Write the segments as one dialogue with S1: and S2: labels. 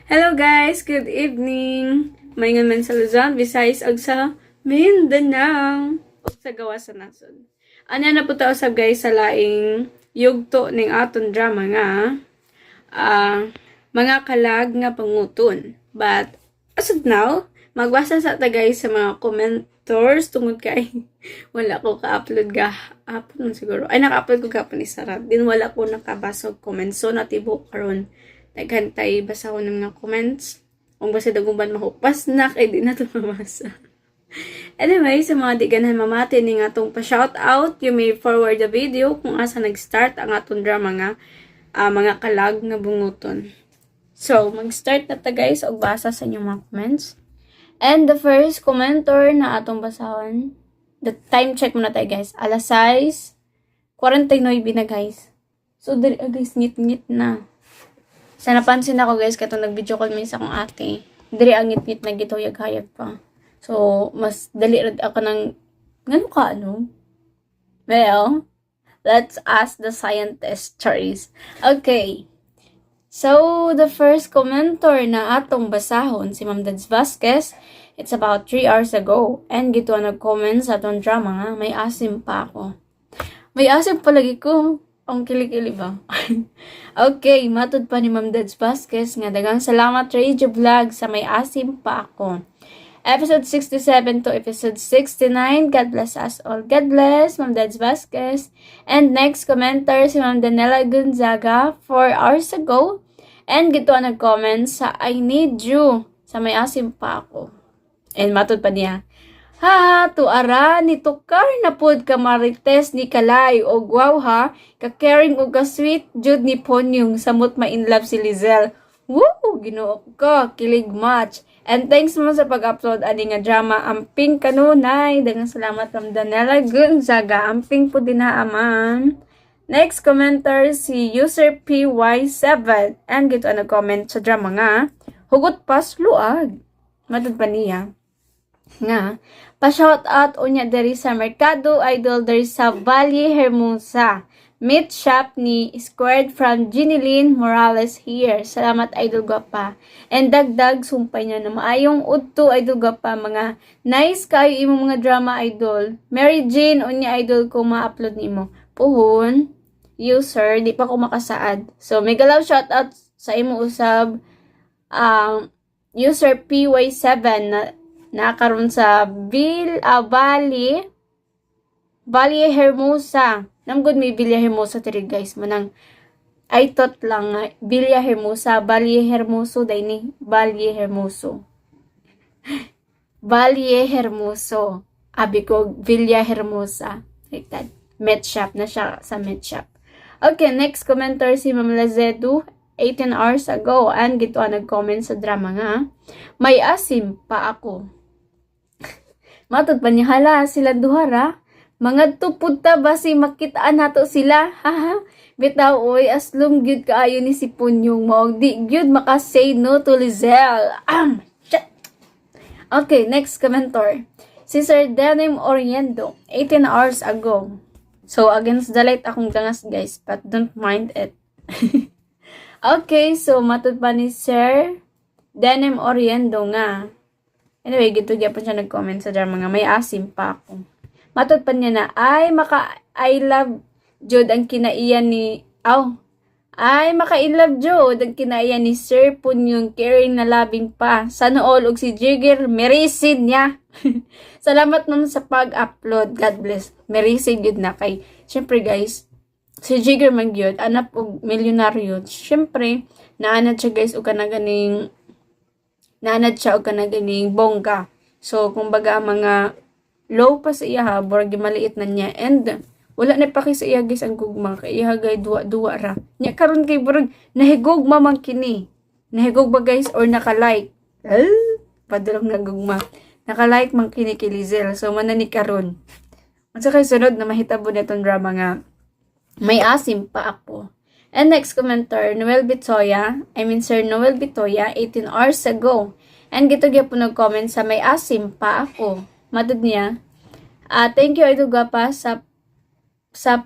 S1: Hello guys, good evening. Maingon man sa Luzon, Visayas ug sa Mindanao ug sa gawas sa nasod. Ano na po ta usab guys sa laing yugto ning aton drama nga Mga Kalag nga Bunguton. But as of now, magbasa sa ta guys sa mga commentors tungod kay wala ko ka-upload gahapon man siguro. Ay, naka-upload ko gahapon ni Sarah. Din wala ko nakabasa og comments. So natibok karon daghan tay basahon ng mga comments. Kung basta daguban mahupas na kay di na to mabasa. Anyway, sa mga di ganahan mamati ni nga atong pa-shout out, you may forward the video kung asa nag-start ang atong drama nga Mga Kalag nga Bunguton. So, mag-start na ta guys og basa sa inyong mga comments. And the first commenter na atong basahon, the time check muna tayo guys. Alas 6:49 na guys. So, dali guys, ngit-ngit na. Sa napansin ako guys, katong nag-video call mi sa akong ate. Diri ang ngit-ngit na gituyag-hayag pa. So, mas dali ra ako ng ngano ka ano? Well, let's ask the scientist, Charis. Okay. So, the first commenter na atong basahon, si Ma'am Dads Vasquez, it's about 3 hours ago. And gito ang nag-comment sa atong drama nga, "May asim pa ako." May asim palagi ko. Ang kilikili ba? Okay, matod pa ni Ma'am Dads Vasquez nga daghang salamat Radio Vlog sa "May Asim Pa Ako." Episode 67 to episode 69. God bless us all. God bless, Ma'am Dads Vasquez. And next commenter, si Ma'am Danela Gonzaga, 4 hours ago. And gito ang nag-comment sa "I need you" sa "May Asim Pa Ako." And matod pa niya, "Ha, tuara ni tukar na pod ka marites ni Kalay og wow ha, ka caring og ka sweet jud ni Ponyong, samot ma in love si Lizelle. Woo, Ginoo ko, kilig much. And thanks mo sa pag-upload ani nga drama. Amping kanunay." Daghang salamat, Ma'am Danela Gonzaga. Amping po din ha, ma'am. Next commenter si user PY7. And gito ang nag-comment sa drama nga, "Hugot pas luag." Matod pa niya nga, "Pa-shout out unya diri sa Mercado Idol diri sa Valle Hermosa. Meat shop ni Squared from Ginilyn Morales here. Salamat, Idol Gwapa." And dagdag sumpay niya na maayong udto, Idol Gwapa, mga nice kayo imong mga drama, Idol. Mary Jane unya, Idol, kung ma-upload nimo. Puhon user, di pa ko makasaad. So mega love shout out sa imo usab ang user PY7 na nakaroon sa Bill Valle Valle Hermosa. Namgod may Villa Hermosa diri guys, manang I thought lang nga Villa Hermosa, Valle Hermoso day ni Valle Hermoso. Valle Hermoso. Abi ko Villa Hermosa. Like that. Met shop na siya sa met shop. Okay, next commenter si Ma'am Lazedu 18 hours ago and gito ang nag-comment sa drama nga "May Asim Pa Ako." Matod pa niya, "Hala silang duha ra. Mangadto pud ta basi makitaan nato sila. Haha. Bitaw oy, aslom gyud kaayo ni si Punyong mao di gyud maka say no to Lizelle." Shit. Okay, next commenter. Si Sir Denim Oriendo, 18 hours ago. So, against the light akong dangas guys, but don't mind it. Okay, so matod pa ni Sir Denim Oriendo nga. Anyway, gito gyapon siya nag-comment sa drama nga "May Asim Pa Ako." Matod pa niya na, "Ay maka I love jud ang kinaiyan ni aw ay maka in love jud ang kinaiyan ni Sir Punyong, caring na labing pa. Sana all og si Jigger merisid niya. Salamat ma'am sa pag-upload. God bless." Merisid gyud na kay syempre guys, si Jigger man gyud anak og milyonaryo. Syempre, naanad siya guys og kana ganing naanad siya og kana ganing bongga. So, kumbaga ang mga low pa sa iya ha, burag maliit na niya. And wala na pa kay sa iya guys ang gugma kay iya gay duwa-duwa ra. Nya karon kay burag nahigugma man kini. Nahigug ba guys or naka-like? Eh, padulong na gugma. Naka-like man kini kay Lizelle. So man na ni karon. Unsa kay sunod na mahitabo nitong drama nga "May Asim Pa Ako"? And next commenter, Noel Bitoya, I mean Sir Noel Bitoya, 18 hours ago. And gito gyapon nag-comment sa "May Asim Pa Ako." Matod niya, "Thank you, Idol Gwapa, sa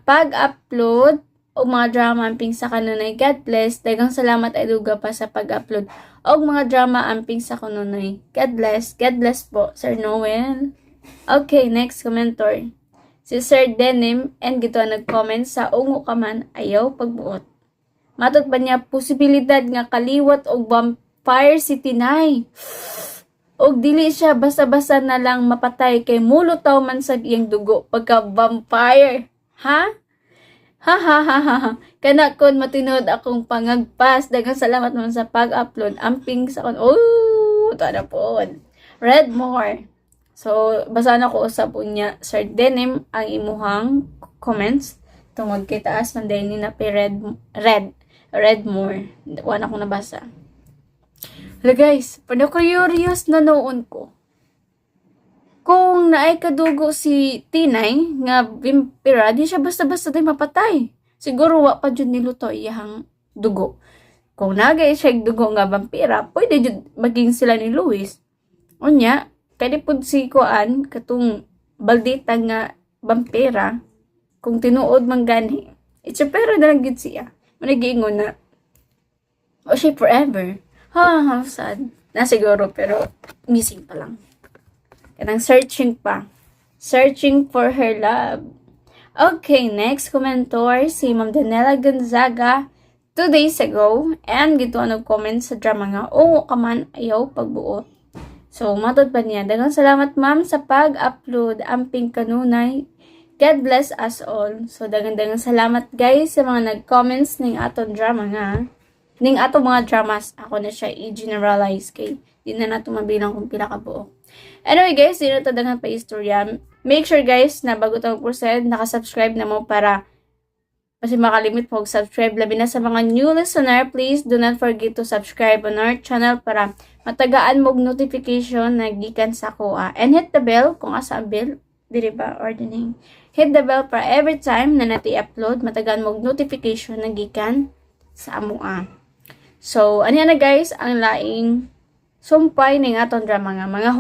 S1: pag-upload og mga drama amping sa kanunay. God bless. Daghang salamat ay duga pa sa pag-upload og mga drama amping sa kanunay. God bless. God bless po, Sir Noel. Okay, next commenter. Si Sir Denim and gito ang nag-comment sa ungo ka man ayaw pagbuot. Matod pa niya posibilidad nga kaliwat og vampire si Tinay. Og dili siya basta-basta na lang mapatay kay mulutaw man sa iyang dugo pagka vampire. Ha? Ha ha ha ha. Ha. Kana kon matinod akong pangagpas. Daghang salamat man sa pag-upload. Amping sa kon. Oh, na po. Read more. So, basa na ko usab unya Sir Denim ang imuhang comments tungod kay taas man din ni na red red read more. Wala akong nabasa. Hala guys, curious na noon ko. Kung naay kadugo si Tinay nga bimpira, di siya basta-basta day mapatay. Siguro wa pa jud niluto iyang dugo. Kung nagay siya dugo nga vampira, pwede jud maging sila ni Luis. Unya, kani pud si kuan katong baldita nga vampira, kung tinuod man gani, itsapera na lang gid siya. Managiingon na, o siya forever. Ha, how sad. Na siguro, pero missing pa lang. Kanang searching pa. Searching for her love. Okay, next commentor, si Ma'am Danela Gonzaga, 2 days ago, and gito ang nag-comment sa drama nga, oo ka man, ayaw pagbuot. So, matod pa niya. Daghang salamat, ma'am, sa pag-upload. Amping kanunay. God bless us all. So, daghang salamat, guys, sa mga nag-comments ning aton drama nga. Ning atong mga dramas, ako na siya i-generalize kay di na nato mabilang kung pila ka buok. Anyway, guys, di na ta daghan pa istorya. Make sure, guys, na bago ta proceed, naka-subscribe na mo para kasi makalimit mo subscribe. Labi na sa mga new listener, please do not forget to subscribe on our channel para matagaan mo og notification na gikan sa akoa. And hit the bell kung asa ang bell, diri ba ordering. Hit the bell para every time na nati upload, matagaan mo og notification na gikan sa amoa. So, ano na guys, ang laing sumpay ning aton drama nga mga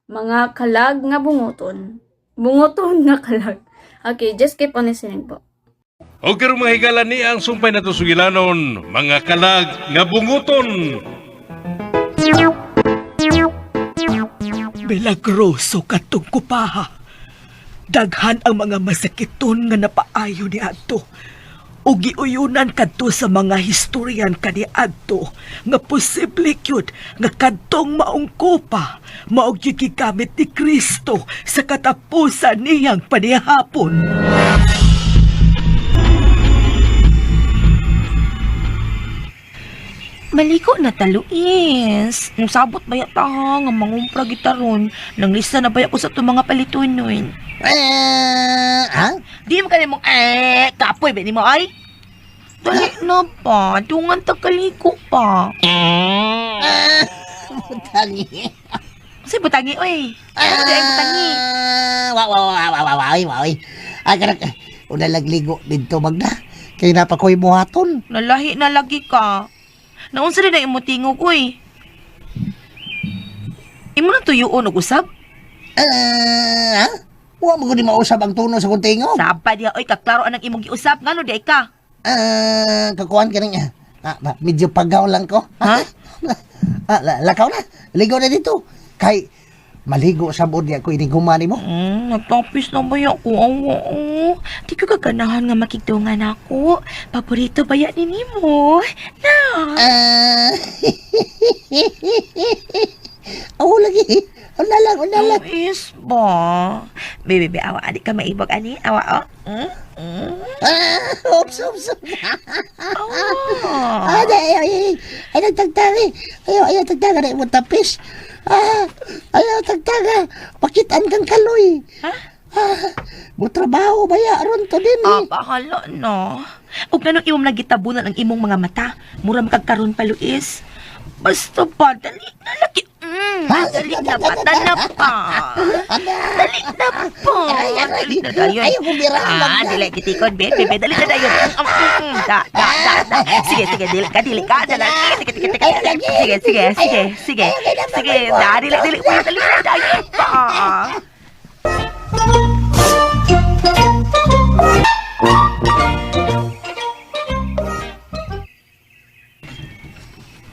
S1: mga kalag nga bunguton. Bunguton nga kalag. Okay, just keep on listening po.
S2: O karong mga higala ni ang sumpay nato sugilanon, mga kalag nga bunguton.
S3: Milagroso katong kupaha. Daghan ang mga masakiton nga napaayo ni adto. Ug giuyunan kadto sa mga historian kaniadto nga posible gyud nga kadtong maong kupa mao gyud gigamit ni Kristo sa katapusan niyang panihapon.
S4: Maliko na ta, Luis. Nung sabot ba yata ha, nga mangumpra gitaron. Nang lista na ba ko sa itong mga palitunon.
S5: Eh, ha?
S4: Di mo kanimo eh, kapoy ba ni mo ay? Dali na pa, dungan ta kaliko pa.
S5: Ah, butangi.
S4: Kasi butangi, oy. Ano di ay butangi?
S5: Ah, wa wa wa wa wa wa wa. Ay kanak una lagligo didto magna. Kay napakoy buhaton.
S4: Nalahi na lagi ka. Naunsa rin na imo tingog, oy. Imo na tuyuon og usab?
S5: Ah, ha? Wa mo gud mausab ang tuno sa kong tingog.
S4: Saba diha, oy, kaklaro anang imong giusab. Ngano di ay ka?
S5: Ah, kakuan ka rin. Ah, medyo pagaw lang ko.
S4: Ha?
S5: Ah, lakaw na. Ligo na dito. Kay maligo sa bod ko iniguma nimo.
S4: Nagtapis na ba ako? Awa, oh. Di ko kaganahan nga makigdungan ako. Paborito ba yan ni mo? Na!
S5: Ah. Oh, lagi. Una lang, una lang.
S4: Luis ba? Bebe, be, awa, ani ka maibog, ani? Awa, oh.
S5: Ah, oops, oops.
S4: Awa.
S5: Ah, ay, ay, ay, ay, nagtagtag eh. Ayaw, ayaw, tagtaga na imong tapis. Ah, ayaw, tagtaga. Pakitaan kang kaloy.
S4: Ha?
S5: Ah, mo trabaho ba ya? Aron to din
S4: Ah,
S5: eh.
S4: bahala na. Ug nganong imong nagitabunan ang imong mga mata? Mura makagkaroon pa, Luis. Basta pa, dali na lagi.
S5: Ha?
S4: Dali na pa, na pa. Dali na po.
S5: Aray, aray.
S4: Dali na dayon.
S5: Ayaw ko birahan,
S4: Ah,
S5: Magda.
S4: dili kitikon, be, be, be. Dali na dayon. Da, da, da, da. Sige, sige, dili ka, dili ka. Dali, sige, sige, sige.
S5: Ayaw lagi.
S4: Sige, sige, sige,
S5: Ayaw.
S4: sige.
S5: Ayaw, kailangan
S4: Sige,
S5: may
S4: da, dili, dili. Uy, dali na dayon pa.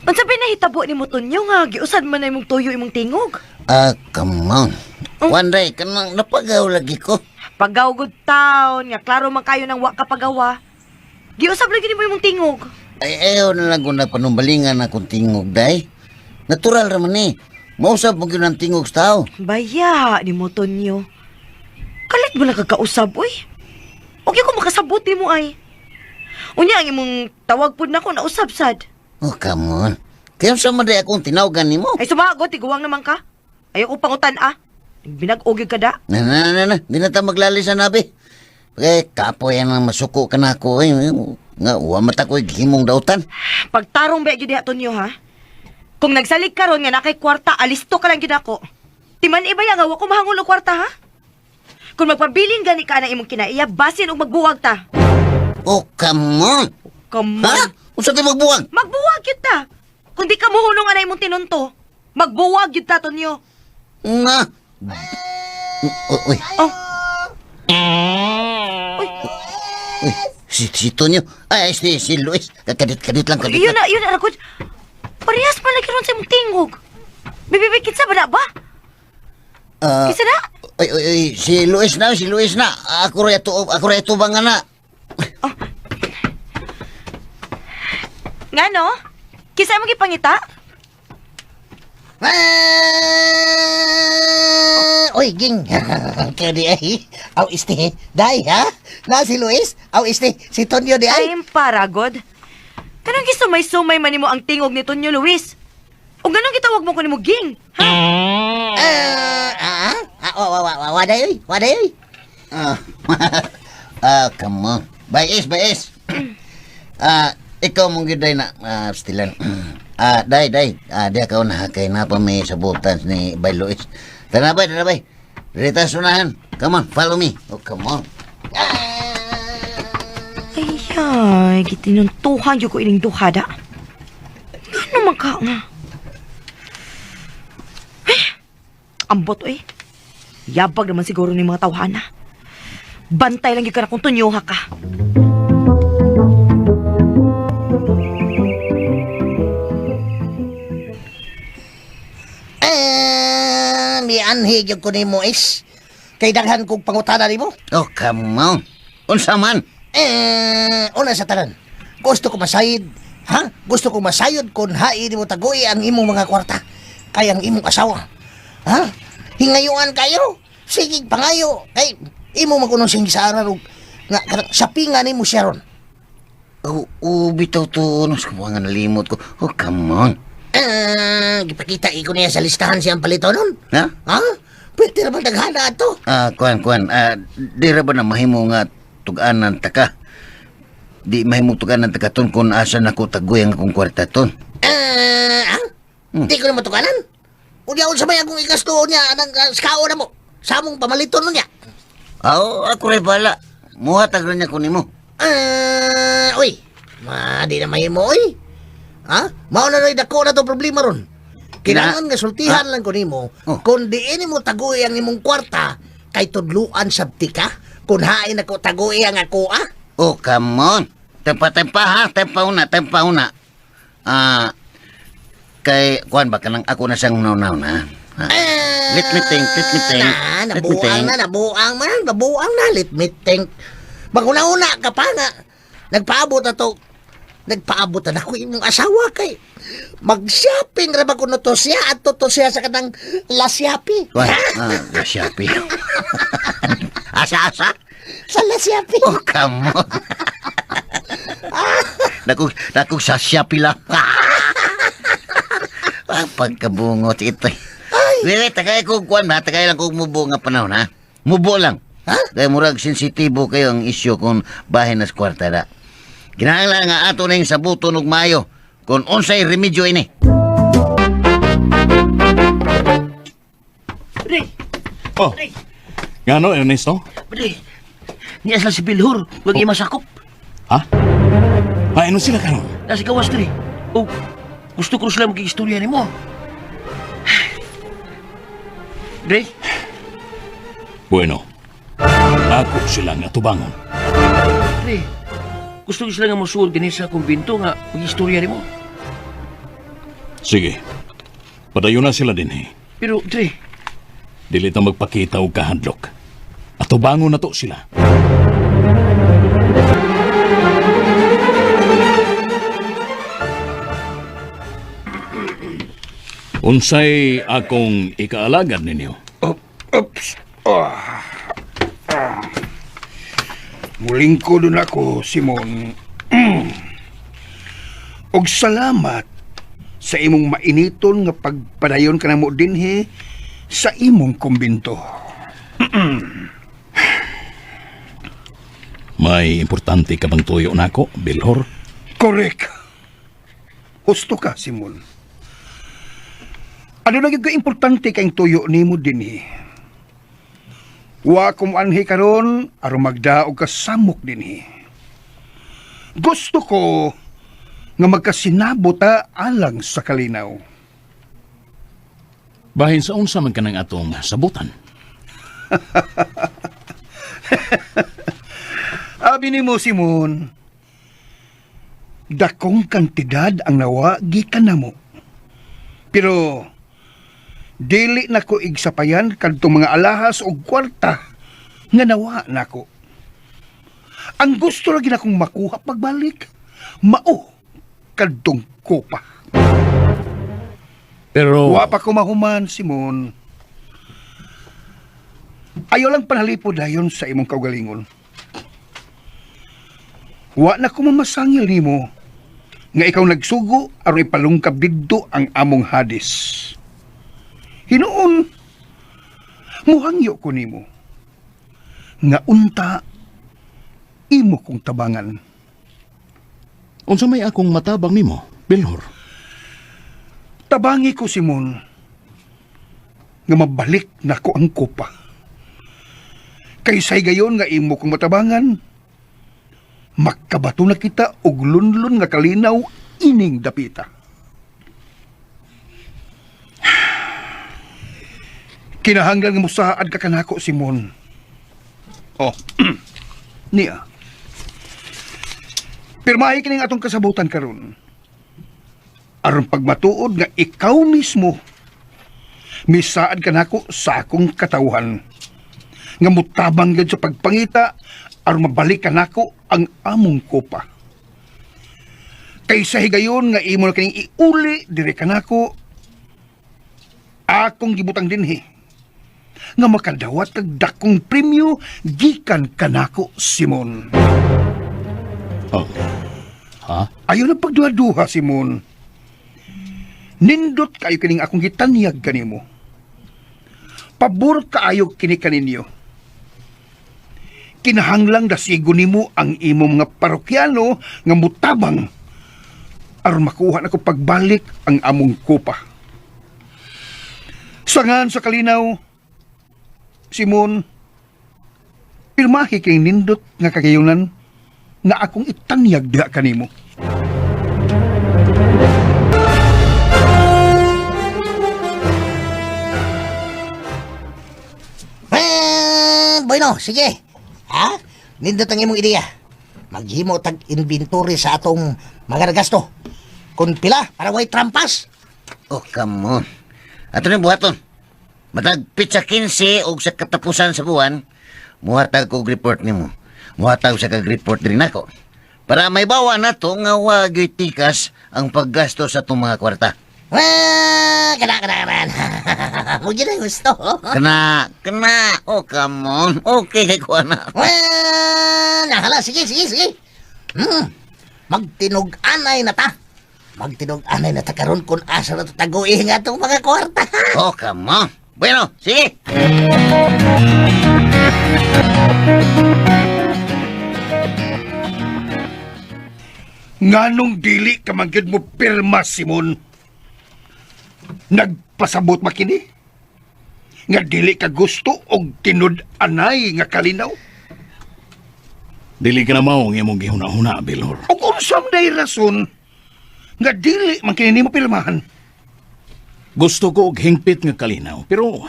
S4: Unsa ba nahitabo nimo Tonyo nga giusad man na imong tuyo imong tingog?
S5: Ah, come on. One day, kanang napagaw lagi ko.
S4: Pagaw good town nga klaro man kayo nang wa ka pagawa. Giusab lagi nimo imong tingog.
S5: Ay, ayaw na lang kung napanumbalingan akong tingog, day. Natural raman eh. Mausap mo yun ang tingog sa tao.
S4: Baya nimo Tonyo. Kalit mo lang kagkausab uy. Okay ko makasabot nimo ay. Unya ang imong tawag pud nako nausab sad.
S5: Oh, come on. Kaya sa maday akong tinawagan nimo.
S4: Ay sumagot, tiguang naman ka. Ayoko pangutan ah. Binag-og ka da.
S5: Na, na, na, na. Di na ta maglalisa na, be. Eh, kapoy ang masuko ka na ako. Eh. Nga, wa mata ko himong dautan.
S4: Pagtarong ba gyud diha Tonyo ha? Kung nagsalig karon nga nakay kwarta, alisto ka lang gyud ako. Timan ibaya nga wa ko mahangol og kwarta ha? Kung magpabilin gani ka na imong kinaiya, basin og magbuwag ta.
S5: Oh, come on.
S4: Come
S5: Ha?
S4: on.
S5: Unsa kay magbuwag?
S4: Magbuwag gyud ta. Kung di ka mohunong ana imong tinunto, magbuwag gyud ta Tonyo.
S5: Nga. Uy,
S4: Oh,
S5: uy. Si Tonyo. Ay, si Luis. Kadit-kadit lang, kadit
S4: yun
S5: lang.
S4: na, yun na, ragod. Parehas man lagi ron sa imong tingog. Bibibikit sa ba na ba?
S5: Ah,
S4: Kisa na?
S5: Uy, uy, uy, si Luis na, si Luis na. Ako rin ito bang na.
S4: Nga no? Kisa imong gipangita?
S5: Ah! Uy, ging. Kaya di ay. Aw, este. Day, ha? Na si Luis? Aw, este. Si Tonyo di ay.
S4: Ay, paragod. Kanang gisumay-sumay man nimo ang tingog ni Tonyo Luis. O ganong gitawag mo ko nimo ging? Ha?
S5: Ah, ah, ah, wa, wa, wa, wa, waday, uy. Waday, uy. Ah, ah, come on. Bayis, bayis. Ah, ikaw mong gyud day na, ah, stilan. Ah, day, day. Ah, di ako na kay na pa may sabutan ni Bay Luis. Tara bay, tara bay. Rita sunahan. Come on, follow me. Oh, come on.
S4: Ay, ay, gitinuntuhan jud ko ining duha da. Ngano man ka nga? Ay, ambot oy. Yabag naman siguro ni mga tawhana. Bantay lang gyud ka na kung tunyoha ka.
S6: Ah, mianhi gyud ko nimo is. Kay daghan kog pangutana nimo.
S5: Oh, come on. Unsa man?
S6: Eh, una sa tanan. Gusto ko masayid, ha? Gusto ko masayod kung hain nimo tagoy ang imong mga kwarta kay ang imong asawa. Ha? Hingayuan kayo. Sige pangayo kay imo man kuno sing saaran og nga kanang sapinga nimo siya ron.
S5: Oh, oh, bitaw to. Ano sa nga nalimot ko. Oh, come on.
S6: Ah, gipakita iko niya sa listahan siyang palitonon.
S5: Ha?
S6: Ha? Pwede ra bang daghana ato?
S5: Ah, kuan, kuan. Ah, di ra ba na mahimo nga tug-anan ta ka? Di mahimo tug-anan ta ka ton kung asa nako tagoy ang akong kwarta ton.
S6: Ah, ah? Di ko na matukanan. Unya unsa may akong igasto niya anang kao na mo. Samong pamaliton nun niya.
S5: Aw, ako ray bala. Muhatag ra niya ko nimo.
S6: Ah, uy. Ma, di na mahimo oy. Ha? Mao na ro'y dako na to problema ron. Kinahanglan nga sultihan lang ko nimo.
S5: Oh.
S6: Kung diin mo tagoy ang imong kwarta, kay tudluan sabti ka. Kung hain ako tagoy ang ako ah.
S5: Oh, come on. Tempa tempa ha, tempa una, tempa una. Ah, kay kuan ba kanang ako na siyang naw na. Ha? Let me think, let me think.
S6: Na,
S5: Let me
S6: nabuang
S5: think.
S6: na, nabuang man, nabuang na. Let me think. Maguna-una ka pa nga. Nagpaabot na to. Nagpaabot na ako imong asawa kay. Mag-shopping ra ba kuno to siya at to siya sa kanang La Shopee.
S5: Kuan, ah, la Shopee. Asa asa?
S6: Sa La Shopee.
S5: Oh, come on. Nakog, nakog sa Shopee lang. Ah, pagkabungot ito. Ay. Wait, tagay ko kuan ha, tagay lang kog mubo nga panahon ha. Mubo lang.
S6: Ha?
S5: Kay murag sensitibo kayo ang isyu kung bahin nas kwarta da. Kinahanglan nga ato ning sabuton og maayo kung unsay remedyo ini.
S7: Oh. Ngano, Ernesto?
S3: Pre, niya sila si Bilhur, wag oh. masakop.
S7: Ha? Ay, ano sila karon?
S3: Nasa gawas diri. O, gusto ko sila mag-istorya nimo. Dre,
S7: Bueno. Ako sila nga tubangon.
S3: Dre, gusto ko sila nga musuod dinhi sa kumbinto nga mag-istorya nimo.
S7: Sige. Padayon na sila din eh.
S8: Pero, Dre,
S7: Dili ta magpakita og kahadlok. Atubangon na to sila. Unsay akong ikaalagad ninyo?
S8: Oops. Ah. Ah. Mulingko dun ako, Simon. Og salamat sa imong mainiton nga pagpadayon ka namo dinhi sa imong kumbinto.
S7: May importante ka bang tuyo nako, Bilhor?
S8: Correct. Husto ka, Simon. Ano na gyud ka importante kayong tuyo nimo dinhi? Wa ko moanhi karon aron magdaog ka samok dinhi. Gusto ko nga magkasinabot ta alang sa kalinaw.
S7: Bahin sa unsa man kanang atong sabutan.
S8: Abi nimo, Simon, dakong kantidad ang nawa gikan namo. Pero dili nako igsapayan kadtong mga alahas og kwarta nga nawa nako. Ang gusto lagi nakong makuha pagbalik, mao kadtong kopa.
S7: Pero
S8: Wa pa ko mahuman, Simon. Ayaw lang panalipod dayon sa imong kaugalingon. Wa na ko mamasangil nimo nga ikaw nagsugo aron ipalungkab didto ang among hadis. Hinuon, muhangyo ko nimo nga unta imo kong tabangan.
S7: Unsa may akong matabang nimo, Bilhor?
S8: Tabangi ko, Simon, nga mabalik nako ang kopa. Kay gayon nga imo kong matabangan, makabato na kita og lunlun nga kalinaw ining dapita. Kinahanglan nga musaad ka kanako, Simon. Oh, niya. Pirmahi kining atong kasabutan karon aron pagmatuod nga ikaw mismo misaad ka nako sa akong katawhan nga mutabang gyud sa pagpangita aron mabalik ka nako ang among kopa. Kaysa higayon nga imo na kining iuli diri kanako, akong gibutang dinhi nga makadawat kag dakong premyo gikan kanako, Simon.
S7: Oh. Ha?
S8: Ayaw na pagduha-duha, Simon. Nindot kayo kining akong gitanyag kanimo. Pabor kaayo kini kaninyo. Kinahanglang dasigo nimo ang imong mga parokyano nga mutabang aron makuha nako pagbalik ang among kopa. Sangan sa kalinaw, Simon, pirmahi kining nindot nga kagayunan nga akong itanyag diha kanimo.
S6: Bueno, sige. Ha? Nindot ang imong ideya. Maghimo tag inventory sa atong mga nagasto. Kung pila, para way trampas.
S5: Oh, come on. Ato na buhaton. Matag pitsa 15 og sa katapusan sa buwan, muhatag kog report nimo. Muhatag sa kag report diri nako. Para may bawa na to nga wa gyud tikas ang paggasto sa atong mga kwarta.
S6: Ah, kana, kana, kana. Mo gyud ang gusto.
S5: Kana, kana. Oh, come on. Okay kay kuha na.
S6: Ah, nahala, sige, sige, sige. Magtinog-anay na ta. Magtinog-anay na ta karon kung asa na tataguin nga atong mga kwarta.
S5: Oh, come on. Bueno, sige.
S8: Nganong dili ka man gyud mo pirma, Simon? Nagpasabot ba kini? Nga dili ka gusto og tinud-anay nga kalinaw?
S7: Dili ka na mao ang imong gihuna-huna, Bilhor.
S8: Og unsa man day rason nga dili man kini nimo pirmahan?
S7: Gusto ko og hingpit nga kalinaw, pero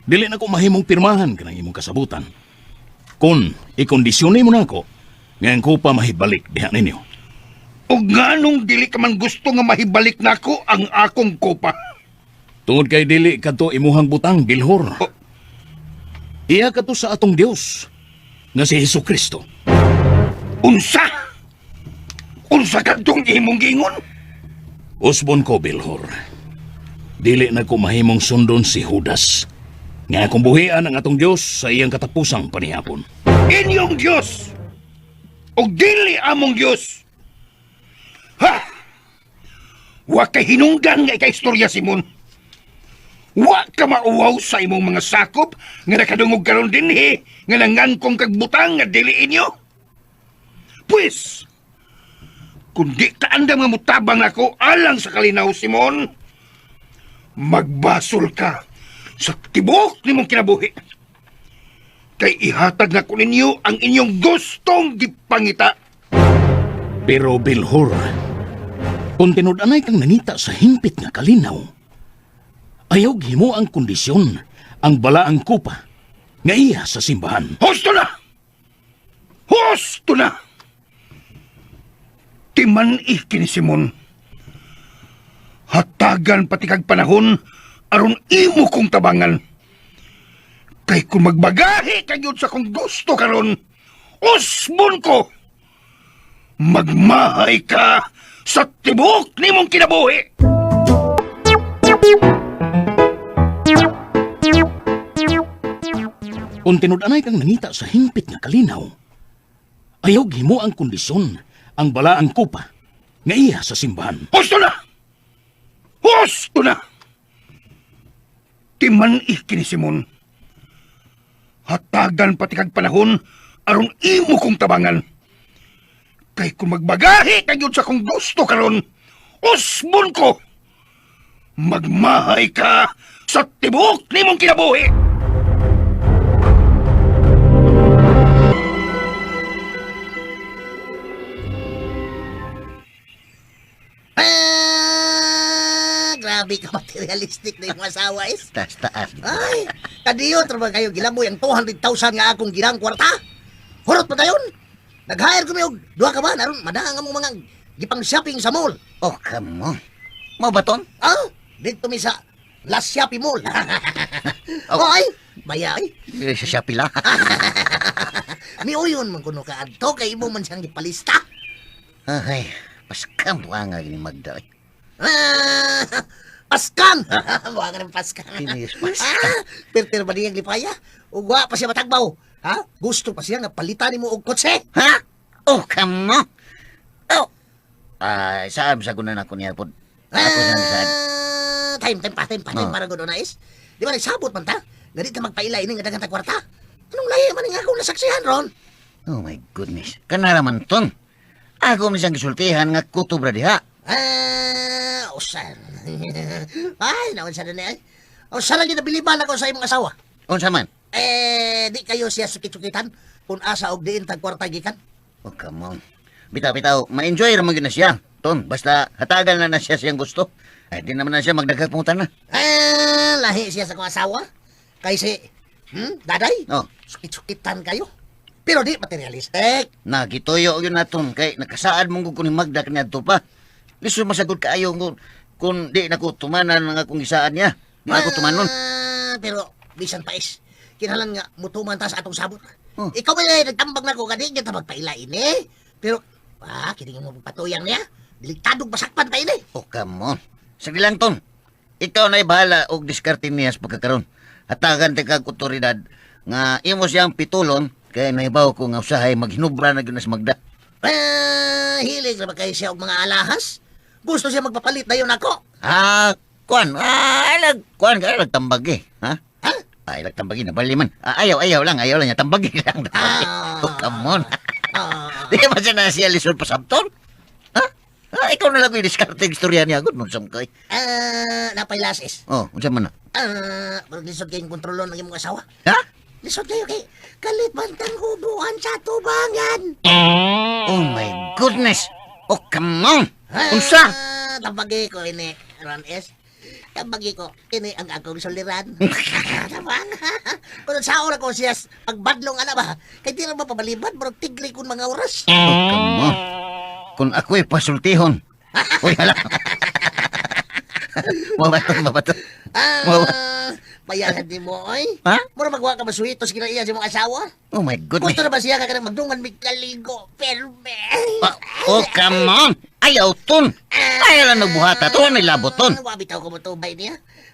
S7: dili na ko mahimong pirmahan kanang imong kasabutan. Kun ikondisyon mo nako, nga ang kupa mahibalik diha ninyo.
S8: O nganong dili ka man gusto nga mahibalik nako ang akong kopa?
S7: Tungod kay dili kadto imuhang butang, Bilhor.
S8: Oh.
S7: Iya kadto sa atong Dios nga si Hesus Kristo.
S8: Unsa? Unsa kadtong imong giingon?
S7: Usbon ko, Bilhor. Dili na ko mahimong sundon si Judas. Nga akong buhian ang atong Dios sa iyang katapusang panihapon.
S8: Inyong Dios! O dili among Dios! Ha! Wa kay hinungdan nga ikaistorya, Simon. Wa ka mauwaw sa imong mga sakop nga nakadungog karon dinhi nga nangangkong kag butang nga dili inyo. Pwes, kung di ka andam nga mutabang nako alang sa kalinaw, Simon, magbasol ka sa tibuok nimong kinabuhi. Kay ihatag na ko ninyo ang inyong gustong gipangita.
S7: Pero Bilhor, kung tinud-anay kang nangita sa hingpit nga kalinaw, ayaw himo ang kondisyon ang balaang kupa nga iya sa simbahan.
S8: Husto na! Husto na! Timan kini Simon. Hatagan pati kag panahon aron imo kong tabangan. Kay kung magbagahi kagyud sa kong gusto karon, usbon ko. Magmahay ka sa tibuok nimong kinabuhi.
S7: Kung tinud-anay kang nangita sa hingpit nga kalinaw, ayaw himo ang kondisyon ang balaang kupa nga iya sa simbahan.
S8: Husto na! Husto na! Timan kini Simon. Hatagan pati kag panahon aron imo kong tabangan. Kay kung magbagahi kagyud sa kong gusto karon, usbon ko. Magmahay ka sa tibuok nimong kinabuhi.
S6: Ah, grabe ka materialistic na yung asawa is.
S5: Taas, taas.
S6: Ay, kadiyo tra ba kayo gilaboy ang 200,000 nga akong girang kwarta? Hurot pa dayon. Nag-hire ko og duha ka ba aron madaang among mga gipang shopping sa mall.
S5: Oh, come on. Mo ba ton?
S6: Ah, dito mi sa Last Shopee Mall. oh. Ay, baya ay.
S5: Eh, sa Shopee lang.
S6: Miuyon man kuno ka adto kay imo man siyang gipalista.
S5: Ay, paskam buha nga gini Magda. eh.
S6: Ah, paskang. Buha ka ng paskang.
S5: Tinis, paskang.
S6: Ah, perter ba niyang lipaya? Ugwa pa siya matagbaw. Ha? Gusto pa siya nga palitan nimo og kotse.
S5: Ha? Oh, come on. Oh. Ay, saan sa gunan ako niya po? Ako saan saan?
S6: Ah, time time pa, time pa, time
S5: Oh.
S6: para gud na is. Di ba nagsabot man ta? Nga di ta magpaila ini nga daghang tag kwarta. Anong lahi man nga akong nasaksihan ron?
S5: Oh my goodness. Kanara man ton. Ako man siyang gisultihan nga kutob ra diha.
S6: Ah, usan. Ay, naon sa na ay. Usan lang ginabiliban ako sa imong asawa.
S5: Unsa man?
S6: Eh, di kayo siya sukit-sukitan kung asa og diin tag kwarta gikan.
S5: Oh, come on. Bitaw, bitaw. Ma-enjoy ra man gyud na siya. Ton, basta hatagan na na siya siyang gusto. Ay, di naman na siya magdaghag pangutan na.
S6: Ah, lahi siya sa akong asawa. Kay si, daday,
S5: Oh.
S6: sukit-sukitan kayo. Pero di materialistic.
S5: Nagituyo yun na ton kay nakasaad mong ko ni Magda kaniadto pa. Lisod masagot kaayo kung di na ko tumanan ang akong isaan niya. Di na ko tumanon.
S6: Ah, pero bisan pa is. Kinahanglan nga mutuman ta sa atong sabot.
S5: Oh.
S6: Ikaw ba eh, nagtambag na ko gani gyud ta magpaila ini. Pero ah, kini mo patuyang niya. Diliktadong masakpan pa ini.
S5: Oh, come on. Sige lang, Ton. Ikaw na'y bahala og diskarte niya sa pagkakaroon. Hatagan ti kag otoridad nga imo siyang pitulon kay nahibaw ko nga usahay maghinubra na gyud na si Magda.
S6: Ah, hilig ra ba kayo siya og mga alahas? Gusto siya magpapalit na yun ako.
S5: Ah, kuan, ah, alag, kuan, alag tambagi, ha?
S6: Ha?
S5: Ay, alag tambagi na bali man. Ah, ayaw, ayaw lang niya, tambagi lang.
S6: Ah.
S5: Oh, come on.
S6: Ah,
S5: Di ba siya na siya lisod pasabton? Ha? Ah, ikaw na lang ko yung diskarte yung istorya niya. Good, mo kay.
S6: ah, napay lasis.
S5: Oh, unsa man na?
S6: Ah, murag lisod kayong kontrolon ng imong asawa.
S5: Ha?
S6: Lisod kayo kay kalit bantang hubuan sa tubangan.
S5: Oh my goodness! Oh, come on! Unsa?
S6: Ah, tabagi ko ini, Ron S. Tabagi ko, ini ang akong suliran. Tabang. Kung sa oras ko siya, pagbadlong ana ba? Kay di ra ba pabalibad, murag tigli kun mga oras.
S5: Oh, come on. Kung ako'y pasultihon. Uy, hala. Mabaton, mabaton.
S6: Ah, bayaran di mo, oy.
S5: Ha?
S6: Mura magwa ka masuhito sa kinaiya sa imong asawa.
S5: Oh my goodness.
S6: Gusto na ba siya ka kanang magdungan mig kaligo, perme.
S5: Ah, oh, come on. Ayaw, ton. Ayaw lang nagbuhata. Tuwan may labot, ton.
S6: Ah, Wa bitaw ko mo tubay niya.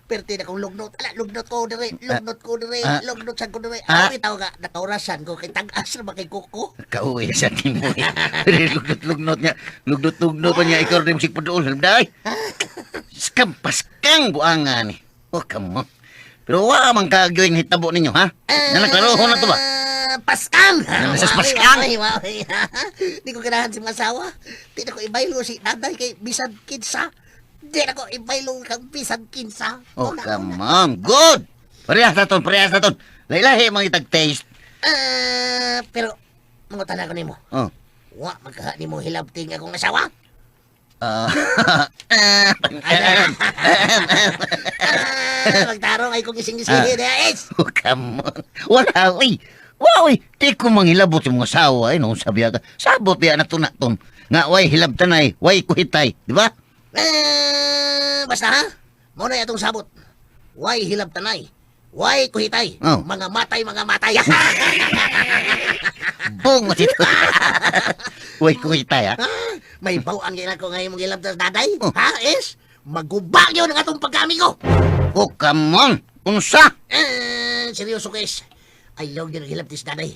S6: Perti na kong lugnot. Ala, lugnot ko dire, lugnot ko dire,
S5: Ah.
S6: lugnot sad ko dire.
S5: Ah.
S6: Ah, bitaw ka, nakaurasan ko kay tag-as na ba kay kuko.
S5: Kauwi sa timo eh. Lugnot-lugnot niya. Lugnot-lugnot pa niya. Ikaw rin musik padool. Day. Skam paskang buangan ni. Oh, come on. Pero wa man kagawin hitabo ninyo, ha? Nanaklarohon na to ba?
S6: Ah, Paskang!
S5: Nasa paskang!
S6: Wawi, wawi. Di ko ganahan si mga asawa. Di na ko ibaylo si nanay kay bisan kinsa. Di na ko ibaylo kang bisan kinsa.
S5: Oh,
S6: Una,
S5: come
S6: una.
S5: on. Good! Parehas na ton, parehas na ton. Lailahi mga itag-taste.
S6: Ah, pero, mangutana ko nimo.
S5: Oh.
S6: Wa magkaha nimo hilabting akong asawa.
S5: Ah.
S6: Ah, magtarong ay kong ising-isingin eh. Es!
S5: Oh, come on. Wala, uy. Wa, uy. Di ko manghilabot yung mga sawa, eh. Nung sabi ka. Sabot biya na to na ton. Nga, way, hilabtanay. Way, kuhitay. Di ba?
S6: Eh, basta ha? Muna atong sabot. Way hilabtanay. Way kuhitay.
S5: Oh.
S6: Mga matay, mga matay.
S5: Bungo dito. Way, kuhitay, ha?
S6: Ah, may bawang gina ko ngayon mong hilabtan sa daday.
S5: Oh.
S6: Ha, Es? Maguba yun ang atong pagkamigo.
S5: Oh, come on. Unsa?
S6: Eh, seryoso ko, Es. Ayaw yun ang hilabtis daday.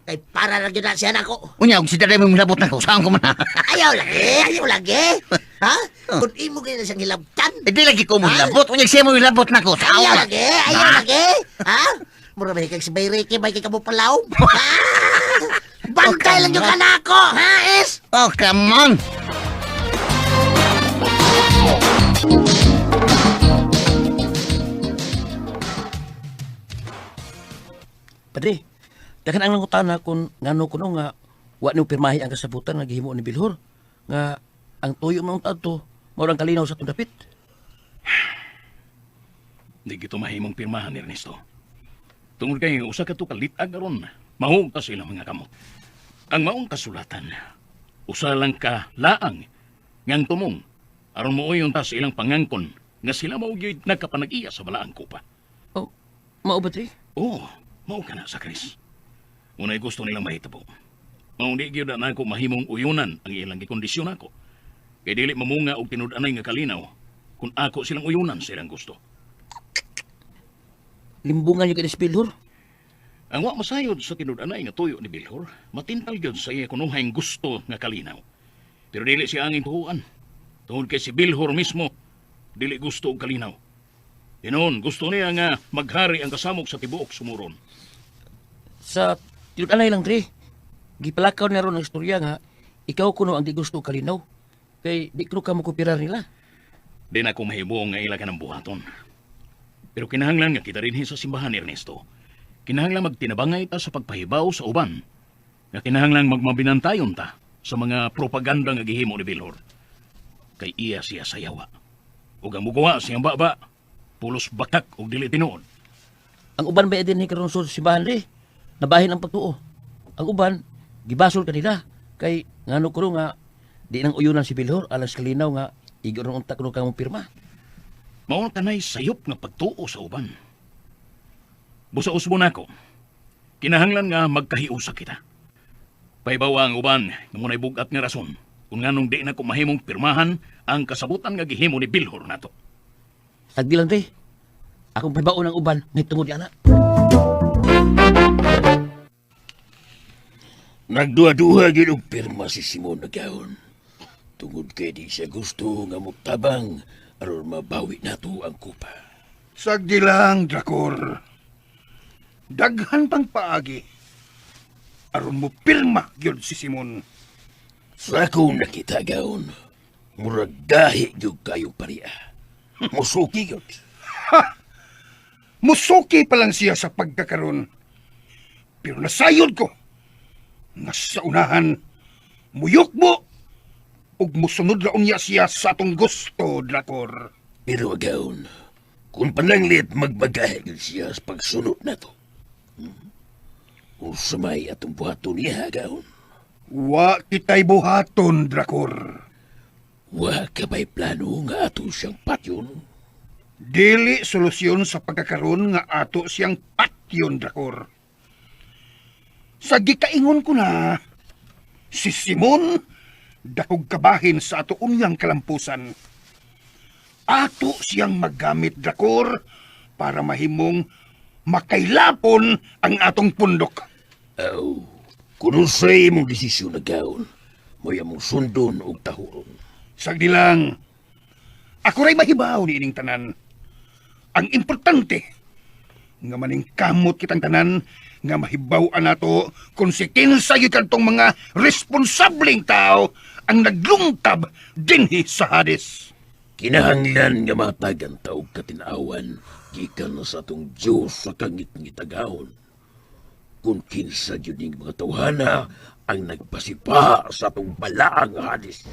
S6: Kay para lang yun na siya nako.
S5: Unya, kung si daday mo hilabot na ko, saan ko man ha?
S6: Ayaw lagi, ayaw lagi. Ha?
S5: Oh.
S6: Kung imo kayo na siyang hilabtan.
S5: Eh, di lagi ko mo hilabot. Unya, siya mo hilabot na ko. Saan
S6: Ayaw
S5: ko man?
S6: lagi, ayaw lagi. Ha? Mura ba kag si Bayreke, may kay kamo palaw? Ha? Bantay lang yung kanako, ha, Es?
S5: Oh, come on.
S9: Padre, daghan ang nangutana kung ngano kuno nga wa ni pirmahi ang kasabutan nga gihimo ni Bilhor nga ang tuyo man unta to mao ang kalinaw sa atong dapit.
S7: Di gito mahimong pirmahan ni Ernesto. Tungod kay usa ka to kalitag aron, mahog ta sa ilang mga kamot. Ang maong kasulatan, usa lang ka laang ngang tumong aron mooyon ta sa ilang pangangkon nga sila mao gyud nagkapanag-iya sa balaang kupa.
S9: Oh, mao ba tre?
S7: Oo, mao ka na sa Chris. Unay gusto nilang mahitabo. Mao di gyud na ako mahimong uyunan ang ilang gikondisyon ako. Kay dili mamunga og tinud-anay nga kalinaw kung ako silang uyunan sa ilang gusto.
S9: Limbungan yung kay si Bilhor.
S7: Ang wa masayod sa tinud-anay nga tuyo ni Bilhor, matintal gyud sa iya kunuhang gusto nga kalinaw. Pero dili siya angin tuhuan. Tungod kay si Bilhor mismo, dili gusto og kalinaw. Tinuon, gusto niya nga maghari ang kasamok sa tibuok sumuron.
S9: Sa tinud-anay lang tre. Gipalakaw na ron ang istorya nga ikaw kuno ang di gusto og kalinaw. Kay di kuno ka mokoperar nila.
S7: Di na ko mahimo nga ila ka ng buhaton. Pero kinahanglan nga kita rin sa simbahan, Ernesto. Kinahanglan magtinabangay ta sa pagpahibaw sa uban. Nga kinahanglan magmabinantayon ta sa mga propaganda nga gihimo ni Bilhor. Kay iya siya sayawa. Ug ang muguwa siyang baba, pulos bakak og dili tinuod.
S9: Ang uban ba din karon sa simbahan re? Nabahin ang pagtuo. Ang uban gibasol kanila kay ngano kuno nga di nang uyunan si Bilhor alang sa kalinaw nga igo ron unta kuno kang pirma.
S7: Mao kanay sayop nga pagtuo sa uban. Busa usbo nako. Kinahanglan nga magkahiusa kita. Pahibawa ang uban nga munay bugat nga rason kung nganong di na ko mahimong pirmahan ang kasabutan nga gihimo ni Bilhor nato.
S9: Tagdi lang pre. Akong pahibaon ang uban may tungod ana.
S10: Nagduha-duha gyud og pirma si Simon nagahon. Tungod kay di siya gusto nga motabang aron mabawi nato ang kupa.
S8: Sagdi lang, Drakor. Daghan pang paagi. Aron mo pirma gyud si Simon.
S10: Sa akong nakita gahon, murag gahi gyud kayo pariya. Musuki gyud.
S8: Musuki pa lang siya sa pagkakaroon. Pero nasayod ko. Nga sa unahan, muyukbo ug musunod ra unya siya sa atong gusto, Drakor.
S10: Pero gahon, kung pananglit magbagahi gyud siya sa pagsunod nato. Unsa may atong buhaton niya gahon?
S8: Wa kita'y buhaton, Drakor.
S10: Wa ka ba'y plano nga ato siyang patyon?
S8: Dili solusyon sa pagkakaroon nga ato siyang patyon, Drakor. Sa gikaingon ko na, si Simon dakog kabahin sa ato unyang kalampusan. Ato siyang maggamit, Drakor, para mahimong makailapon ang atong pundok.
S10: Aw, kung unsay imong desisyon na gaon, mo'y among sundon og tahuron.
S8: Sagdi lang, ako ra'y mahibaw ni ining tanan. Ang importante, nga maningkamot kitang tanan, nga mahibaw nato kung si kinsa gyud kadtong mga responsableng tao ang naglungtab dinhi sa Hades.
S10: Kinahanglan nga matagan ta og katinawan gikan sa atong Dios sa kangit-ngitagahon. Kung kinsa gyud ning mga tawhana ang nagpasipa sa atong balaang Hades.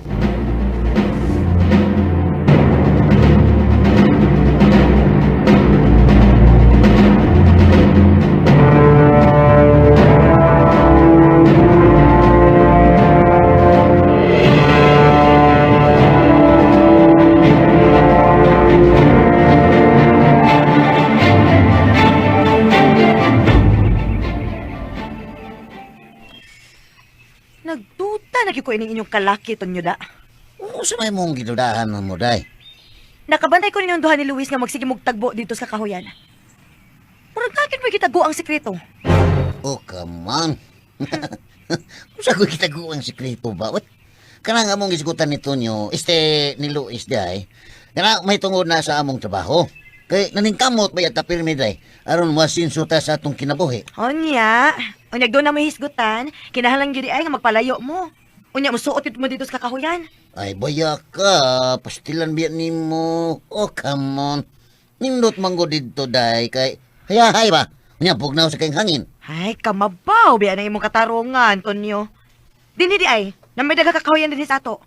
S4: Nagduda na gyud ko ining inyong kalaki, Tonyo da.
S5: Unsa may mong gidudahan mo, day?
S4: Nakabantay ko ninyong duha ni Luis nga magsige mong tagbo dito sa kahuyan. Murag kakin mo gitago ang sekreto.
S5: Oh, come on. Unsa ko gitago ang sekreto ba? What? Kanang among gisgutan ni Tonyo, este ni Luis day. Kana may tungod na sa among trabaho. Kay naningkamot ba yata pirmi day aron masinso ta sa atong kinabuhi.
S4: Unya, unya doon na mo hisgutan, kinahanglan gyud ay nga magpalayo mo. Unya musuot gyud mo dito sa kakahuyan.
S5: Ay, baya ka. Pastilan biya nimo. Oh, come on. Nindot manggo didto, day. Kay, hayahay ba? Unya, pugnaw sa kayong hangin.
S4: Ay, kamabaw biya na imong katarungan, Tonyo. Dinhi di ay, na may daghang kakahuyan dinhi sa ato.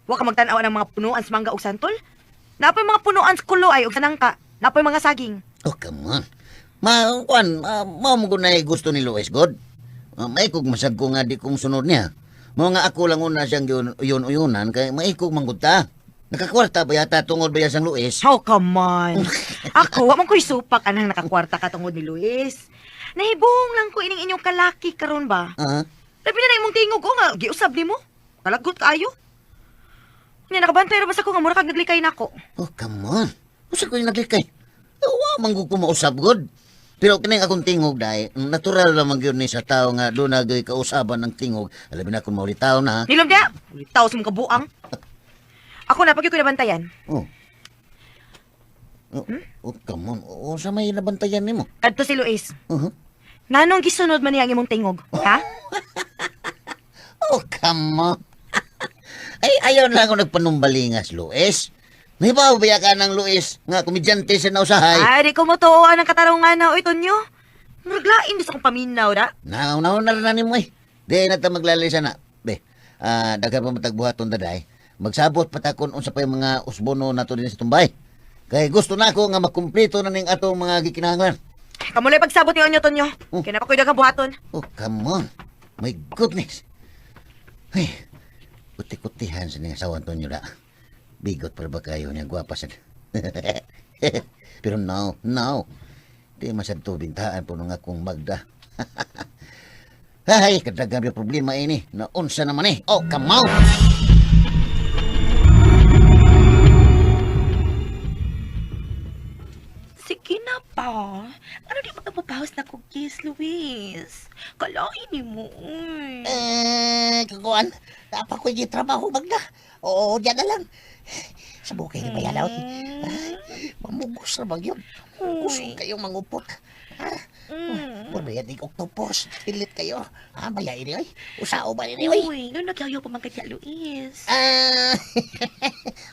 S4: Wa ka magtan-aw ng mga punuan sa mangga ug santol. Napoy mga punuan sa kulo ay ug sa nangka. Napoy mga saging.
S5: Oh, come on. Ma, kuan, mao mo na gusto ni Luis God. Maikog masag ko nga di kong sunod niya. Mao nga ako lang una siyang yun-uyunan kay maikog manggod ta. Nakakwarta ba yata tungod ba yan sang Luis?
S4: Oh, come on. Ako, wa man ko'y supak anang nakakwarta ka tungod ni Luis. Nahibong lang ko ining inyong kalaki karon ba?
S5: Ah,
S4: Labi na na imong tingog o nga, giusab nimo. Kalagot kaayo. Nya nakabantay ra basta ko nga mura kag naglikay nako.
S5: Oh, come on. Usa ko yung naglikay. Wa man gud ko mausab god. Pero kining akong tingog dai, natural lamang gyud ni sa tao nga doon na gyud kausaban ng tingog. Alabi na kung maulitaw na.
S4: Nilom dia. Ulitaw sa mong kabuang. Ako na pag ko nabantayan.
S5: Oh. Oh, oh, come on. O, sa may nabantayan nimo.
S4: Kadto si Luis.
S5: Uh-huh.
S4: Nanong gisunod man niya ang imong tingog, ha?
S5: Oh, come on. Ay, ayaw na ako nagpanumbalingas, Luis. May ba ka ng Luis nga komedyante sa nausahay?
S4: Ay, di ko mo tuoan ang katarungan na, oy, Tonyo. Murag lain sa akong paminaw, da.
S5: Naw, naw, na rin mo eh. Di na ta maglalisa na. Be, daghan pa matagbuhaton daday. Magsabot patakon unsa pa yung mga usbono nato din sa tumbay. Kay gusto na ako nga makumpleto na ning atong mga gikinahanglan.
S4: Kamulay pagsabot ni Onyo, Tonyo.
S5: Oh.
S4: Kaya na pa ko'y daghang buhaton.
S5: Oh, come on. My goodness. Ay, kuti-kutihan sa niyang asawa Antonio da. Bigot para ba kayo niya gwapa sa... Pero no, no. Di masad to bintahan po nung akong magda. Ay, kadagang yung problema ini. Naunsa naman eh. Oh, come on!
S11: Sige na pa. Ano di magpapaus na cookies, Luis? Kalain ni mo, uy.
S6: Eh, kakuan, dapat ko yung trabaho magda. Oo, diyan na lang. Sa bukay ni Bayalaw. Mamugos na bang yun? Gusto kayong mangupot. Ha? Mm. Wala yan octopus. Pilit kayo. Ha, baya ini, oy. Usao ba ini, oy?
S11: Uy, nung nagyayaw pa man kanya, Luis.
S6: Ah,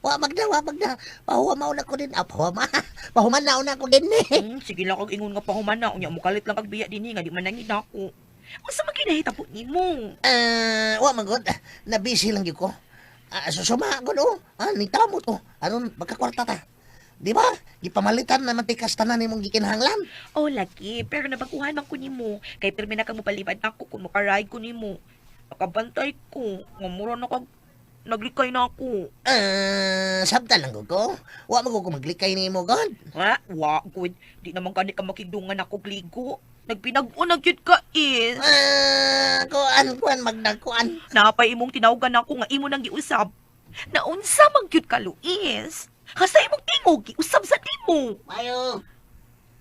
S6: wa magda, wa magda. Pahuwa na ko din. Ah, pahuwa Pahuman na una ko din eh.
S11: Sige lang kag ingon nga pahuman na. Unya, mukalit lang kag biya din eh, nga di man nangin ako. Unsa man kinahitabo nimo?
S6: Ah, wa magod. Na busy lang gyud ko. Ah, susuma ko no. Ah, nitamo to. Aron magkakwarta ta. Di ba? Gipamalitan na matikas tanan nimong gikinahanglan.
S11: Oh, lagi. Pero nabaguhan man ko nimo. Kay pirmi na kang mopalibad ako kung mukaray ko nimo. Nakabantay ko. Nga mura na kag naglikay na ako.
S6: Ah, sabta lang ko ko. Wa man ko ko maglikay nimo god.
S11: Ha? Wa, good. Di naman gani ka makigdungan ako gligo. Nagpinag-unag yun ka is.
S6: Ah, kuan kuan magdagkuan.
S11: Napay imong tinawgan ako nga imo nang giusab. Naunsa man gyud ka, Luis? Hasta imong tingog giusab sa nimo.
S5: Mayo!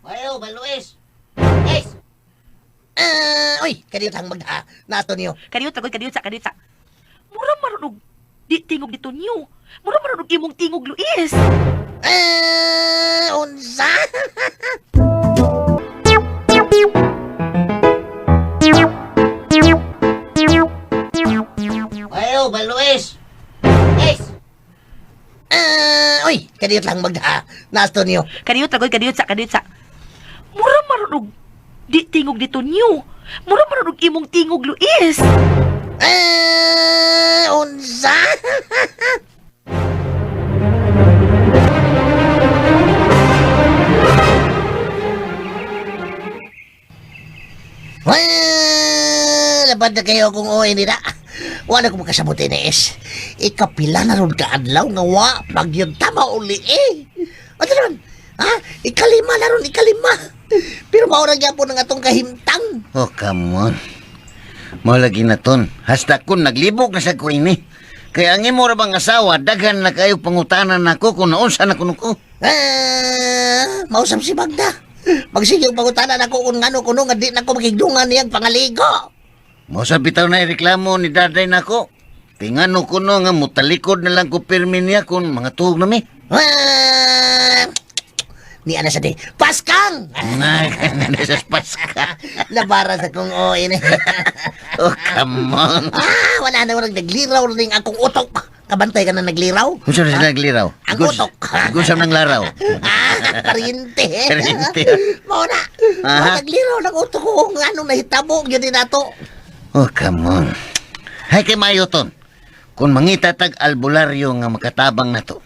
S5: Mayo, Baluis! Es!
S6: Ah, oy, kadiyot ang magda. Nato niyo.
S11: Kadiyot lagod, kadiyot sa, kadiyot sa. Mura marunog di tingog dito niyo. Mura marunog imong tingog, Luis.
S6: Ah, unsa?
S5: Mayo, Baluis! Es!
S6: Ah, oy, kadiyot lang magda. Nato niyo.
S11: Kadiyot lagod, kadiyot sa, kadiyot sa. Mura marunog di tingog dito niyo. Mura marunog imong tingog, Luis.
S6: Ah, unsa? Well, labad na kayo kung uwi nila. Wala ko makasabot ni is. Ikapila na ron ka adlaw nga wa pag yun tama uli eh. Ano ron? Ha? Ikalima na ron, ikalima. Pero maura gyapon ang atong kahimtang.
S5: Oh, come on. Mao lagi na ton. Hasta kun naglibog na sa ko ini. Kaya ang imo ra bang asawa, daghan na kayo pangutanan nako kung naunsa na kuno ko.
S6: Ah, mausap si Magda. Magsige og pangutanan ako kung ngano kuno nga di na ko makigdungan niyang pangaligo.
S5: Mao sa bitaw na reklamo ni daday nako. Tingano kuno nga mutalikod na lang ko pirmi niya kung mga tuhog na mi.
S6: Ah, ni ana sa di. Paskang!
S5: Nga sa Paska.
S6: Labara sa kong oin.
S5: Oh, come on.
S6: Ah, wala na walang nagliraw ning akong utok. Kabantay ka na nagliraw?
S5: Kung saan sila nagliraw?
S6: Ang utok.
S5: Gusam ng laraw.
S6: Ah, pariente.
S5: Pariente.
S6: Mao na.
S5: Aha.
S6: Mao nagliraw ng utok ko kung anong nahitabo gyud ni nato.
S5: Oh, come on. Hay kay mayo ton. Kung mangita tag albularyo nga makatabang na to.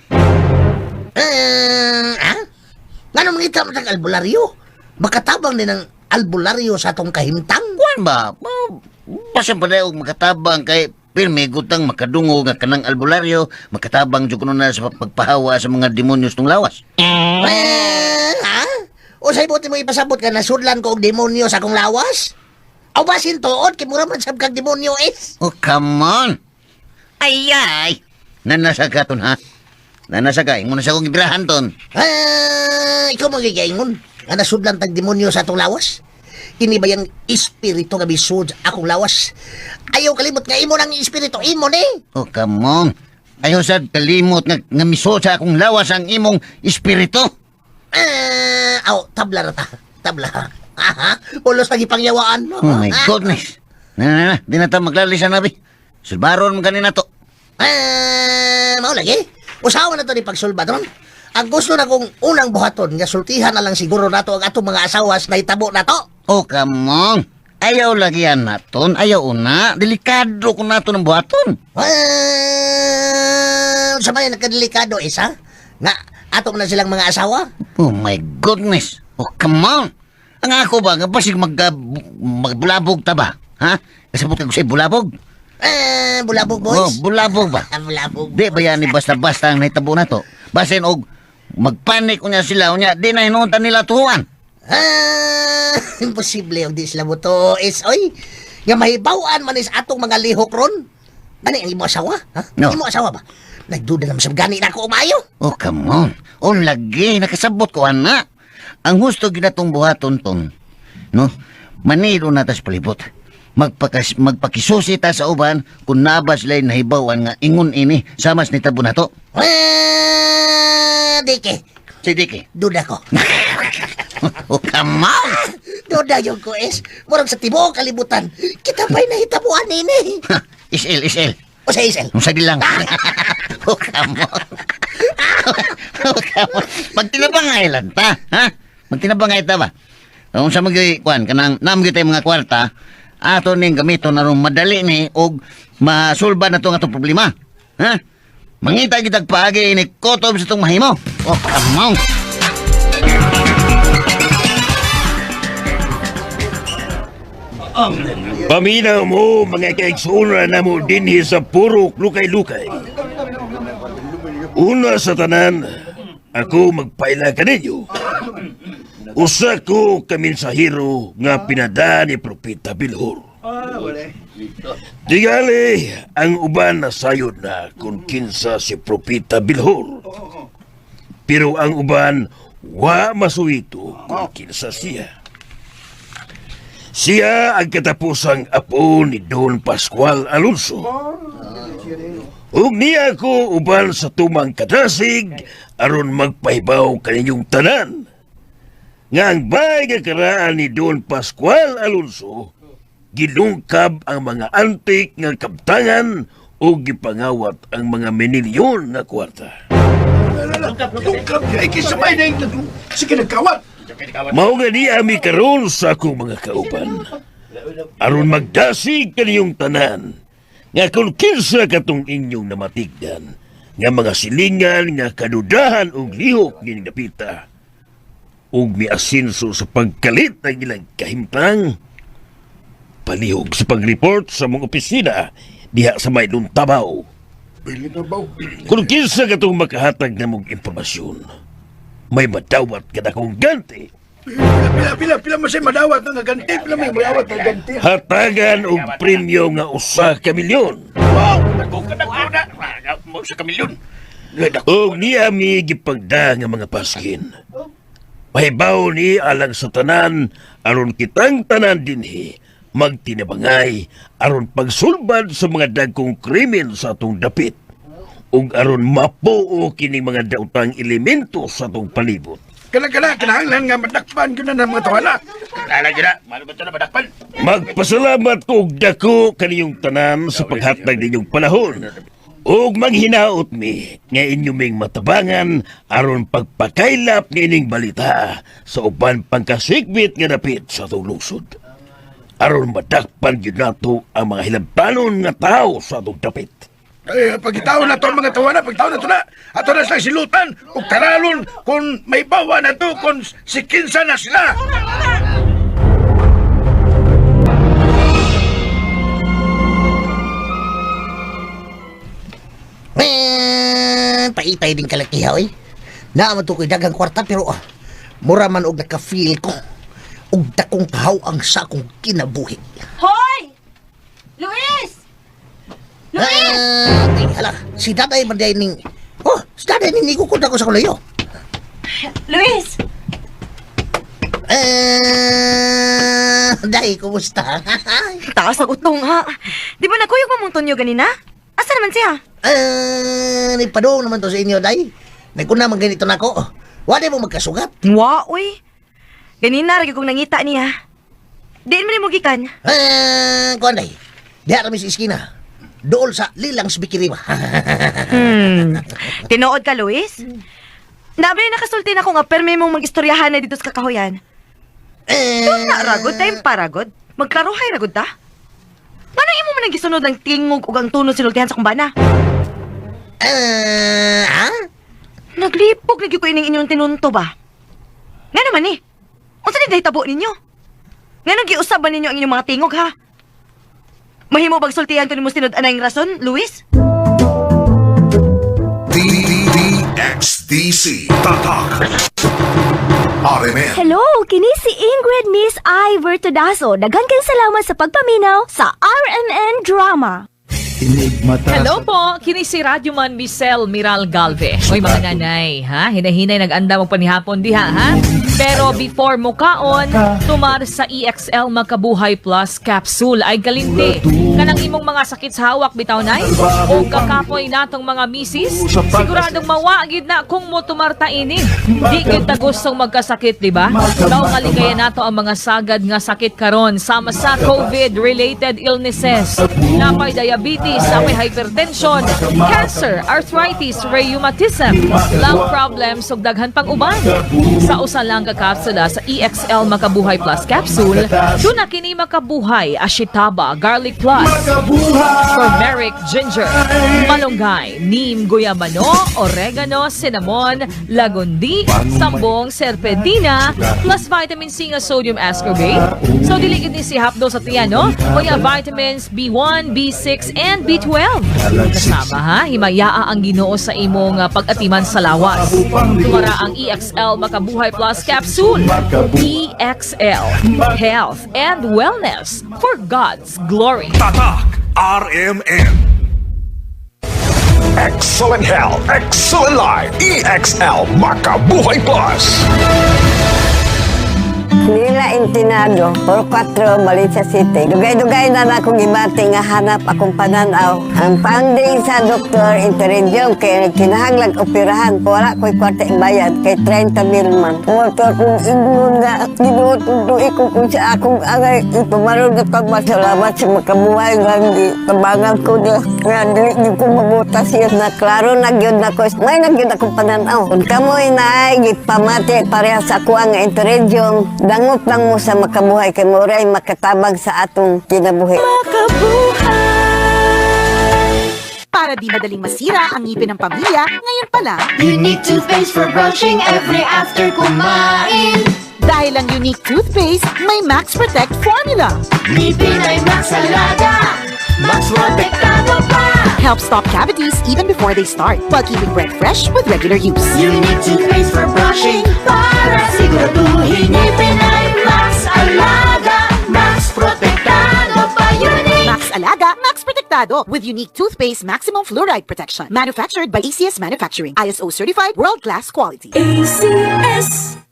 S6: Eh, ah? Ngano mangita man tag albularyo? Makatabang din ang albularyo sa atong kahimtang.
S5: Kuan ba? Basta pa og makatabang kay pirmi gutang makadungog nga kanang albularyo, makatabang jud kuno na sa pagpahawa sa mga demonyos tong lawas.
S6: Eh, ha? O sa ibuti mo ipasabot ka nasudlan ko og demonyo sa akong lawas? Aw basin tuod kay mura man sab kag demonyo is.
S5: Oh, come on. Ay ay. Nanasa ka ton ha. Nanasa ka, ingon na sa akong gibirahan ton.
S6: Ah, ikaw magigaingon. Nga nasudlan tag demonyo sa atong lawas? Kini ba yang espiritu nga misud akong lawas? Ayaw kalimot nga imo nang espiritu imo ni.
S5: Oh, come on. Ayaw sad kalimot nga, nga miso sa akong lawas ang imong espiritu.
S6: Ah, aw, tabla ra ta. Tabla. Aha, ulos lagi pangyawaan.
S5: Oh my goodness. Na, na, na. Di na ta maglalisa na, bi. Sulbaron mo kanina to.
S6: Ah, mao lagi. Usawa na to ni pagsulba ron. Ang gusto na kong unang buhaton nga sultihan na lang siguro nato ang atong mga asawas na itabo na to.
S5: Oh, come on. Ayaw lagi yan naton. Ayaw una. Delikado ko nato ng buhaton.
S6: Ah, sa may nagkadelikado isa nga ato na silang mga asawa.
S5: Oh my goodness. Oh, come on. Ang ako ba, nga basig mag, magbulabog ta ba? Ha? Kasabot ka ko sa bulabog?
S6: Eh, bulabog boys.
S5: Oh, bulabog ba?
S6: Ah, bulabog.
S5: Di ba yan ni basta-basta ang nahitabo na to? Basin og magpanik unya sila unya di na hinuuntan nila tuhuan.
S6: Ah, imposible yung di sila mo to is oy. Nga mahibaw-an man is atong mga lihok ron. Gani ang imo asawa? Ha?
S5: No.
S6: Imo asawa ba? Nagduda naman sa gani na ako umayo.
S5: Oh, come on. Oh, lagi nakasabot ko ana. Ang husto ginatong buhaton ton. No? Manilo na tas palibot. Magpakisusi ta sa uban kung naba sila nahibawan nga ingon ini samas ni tabo na to.
S6: Ah, dike,
S5: Si Diki.
S6: duda ko.
S5: Oh, come on.
S6: Duda yung ko is. Murag sa tibuok kalibutan. Kita pa'y nahitabuan ini.
S5: Ha, Isel, isel.
S6: O sa isel.
S5: Unsa di lang. Oh, come on. Oh, come on. Magtinabangay lang ta, ha? Magtinabangay ta ba? Unsa man gyud kuan kanang naam gyud tay mga kwarta, ato ning gamiton aron madali ni og masulba na to nga atong problema. Ha? Mangita kitag paagi ni kotob sa itong mahimo. Oh, come on.
S10: Paminaw mo mga kaigsunan na mo dinhi sa Purok Lukay-Lukay. Una sa tanan, ako magpaila kaninyo. Usa ko kaminsahiro nga pinada ni Propeta Bilhor. Tingali, ang uban na sayod na kung kinsa si Propeta Bilhor. Pero ang uban, wa masuito kung kinsa siya. Siya ang katapusang apo ni Don Pascual Alonso. Ug niya ko uban sa tumang kadasig aron magpahibaw kaninyong tanan. Nga ang bay nga karaan ni Don Pascual Alonso, gilungkab ang mga antik nga kabtangan ug gipangawat ang mga minilyon nga kwarta.
S8: Lungkab ay kisabay na yung sige nagkawat.
S10: Mao nga ni ami karon sa akong mga kauban. Aron magdasig kaniyong tanan nga kung kinsa katong inyong namatigdan nga mga silingan nga kadudahan og lihok ning dapita ug miasinso sa pagkalit ng ilang kahimtang, palihog sa pag-report sa mong opisina diha sa may Luntabaw. Kung kinsa katong makahatag na mong impormasyon, may madawat ka na kong ganti.
S8: Pila, pila, pila man siya madawat nga ganti, pila may madawat nga ganti.
S10: Hatagan og premyo nga 1 ka milyon.
S8: Wow! Dako ka dako na. 1 ka milyon.
S10: Og niya mi gipagda nga mga paskin. Pahibaw ni alang sa tanan aron kitang tanan dinhi magtinabangay aron pagsulbad sa mga dagkong krimen sa atong dapit ug aron mapuo kining mga daotang elemento sa atong palibot.
S8: Kana kana kinahanglan nga madakpan gyud na ng mga tawhana. Kinahanglan gyud na, malo ba na madakpan?
S10: Magpasalamat ko og dako kaniyong tanan sa paghatag ninyong panahon. Ug manghinaot mi nga inyo ming matabangan aron pagpakaylap niining balita sa uban pang kasikbit nga dapit sa atong lungsod. Aron madakpan gyud nato ang mga hilabtanon nga tawo sa atong dapit.
S8: Eh, pagitaw na to ang mga tawhana, pagitaw na to na. Ato na silang silutan ug taralon kung may bawa na to kung si kinsa na sila.
S6: Eh, paitay din kalakiha, oy. Naa man to ko'y daghang kwarta pero mura man og naka-feel ko. Og dakong kahaw ang sa akong kinabuhi.
S4: Hoy! Luis!
S6: Luis! Ay, hala, si daday man diay ning. Oh, si daday ning nigukod ako sa kulayo.
S4: Luis!
S6: Eh, day, kumusta?
S4: Taas ang utong ha. Di ba nagkuyog mo mong tonyo ganina? Asa naman siya?
S6: Eh, nagpadung naman to sa inyo, day. Naguna man ganito na ako. Wala mo magkasugat.
S4: Wa, uy. Ganina, ragi kong nangita niya. Diin man mo gikan.
S6: Eh, kuan day. Diha kami sa iskina. Dool sa Lilang Sbikiriba.
S4: Tinuod ka, Luis? Nabi nakasulti na ko nga permi mong mag-istoryahan na dito sa kakahuyan.
S6: Eh,
S4: Doon na ragod, time paragod. Magklarohay ragod ta. Ngano imo man ang gisunod ang tingog ug ang tuno sinultihan sa kumbana?
S6: Eh, ha?
S4: Naglipog lagi ko ining inyong tinunto ba? Nga naman eh. Unsa ni nahitabo ninyo? Nganong giusab ba ninyo ang inyong mga tingog ha? Mahimo bag sultihan ko nimo sinud anay rason, Luis?
S12: DXDC Tatak RMN.
S13: Hello, kini si Ingrid Miss I. Vertudazo. Daghan kayong salamat sa pagpaminaw sa RMN Drama.
S14: Hello po, kini si Radyoman Michelle Miral Galve. Hoy mga nanay, ha? Hinahinay nag-anda mo panihapon diha, ha? Pero before mo kaon, tumar sa EXL Makabuhay Plus Capsule ay galinte. Kanang imong mga sakit sa hawak bitaw nay o kakapoy natong mga misis, siguradong mawagid na kung mo tumarta ini. Di gyud ta gustong magkasakit, di ba? Daw kaligaya nato ang mga sagad nga sakit karon sama sa COVID-related illnesses. Napay diabetes, napay hypertension, cancer, arthritis, rheumatism, lung problems ug daghan pang uban. Sa usa lang ka ka kapsula sa EXL Makabuhay Plus capsule. Duna kini Makabuhay Ashitaba Garlic Plus, turmeric, ginger, malunggay, neem, guyabano, oregano, cinnamon, lagundi, sambong, serpentina, plus vitamin C nga sodium ascorbate. So dili gyud ni si hapdo sa tiyan, no? Unya vitamins B1, B6, and B12. Kasama ha, himayaa ang Ginoo sa imong pag-atiman sa lawas. Tumara ang EXL Makabuhay Plus capsule. EXL, health and wellness for God's glory.
S12: Tatak RMN. Excellent health, excellent life. EXL Makabuhay Plus.
S15: Nila Intinado, Puro 4, Valencia City. Dugay-dugay na na akong gibati nga hanap akong pananaw. Ang funding sa doktor Interradium kay kinahanglag operahan. Wala ko'y kwarta ibayad kay 30 mil man. Motor kong ingon na ginuot ko kung sa akong angay ipamarong na pagmasalamat sa makabuhay nga tabangan ko na nga dili gyud ko mabuta siya na klaro na gyud na ko. May na gyud akong pananaw. Kung kamoy na ay gipamati pareha sa ako ang Interradium, dangop lang mo sa makabuhay kay moray makatabang sa atong kinabuhi.
S16: Para di madaling masira ang ngipin ng pamilya, ngayon pa lang,
S17: Unique toothpaste for brushing every after kumain.
S16: Dahil ang Unique toothpaste may Max Protect formula.
S17: Ngipin ay Max Alaga, Max Protektado pa.
S16: Help stop cavities even before they start while keeping breath fresh with regular use.
S17: Unique toothpaste for brushing para siguraduhin ngipin ay Max Alaga, Max Protektado pa. Unique.
S16: Max Alaga, Max Protektado with Unique Toothpaste Maximum Fluoride Protection. Manufactured by ACS Manufacturing. ISO certified, world-class quality.
S17: ACS.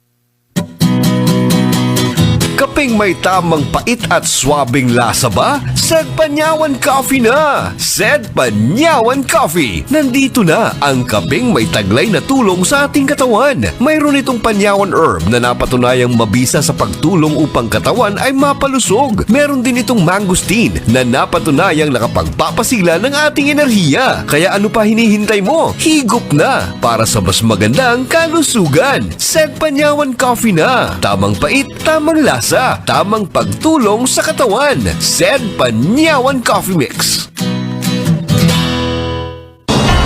S12: Kapeng may tamang pait at swabing lasa ba? Said Panyawan Coffee na! Said Panyawan Coffee! Nandito na ang kapeng may taglay na tulong sa ating katawan. Mayroon itong Panyawan Herb na napatunayang mabisa sa pagtulong upang katawan ay mapalusog. Meron din itong mangosteen na napatunayang nakapagpapasigla ng ating enerhiya. Kaya ano pa hinihintay mo? Higop na para sa mas magandang kalusugan. Said Panyawan Coffee na. Tamang pait, tamang lasa, tamang pagtulong sa katawan. Said Panyawan Coffee Mix.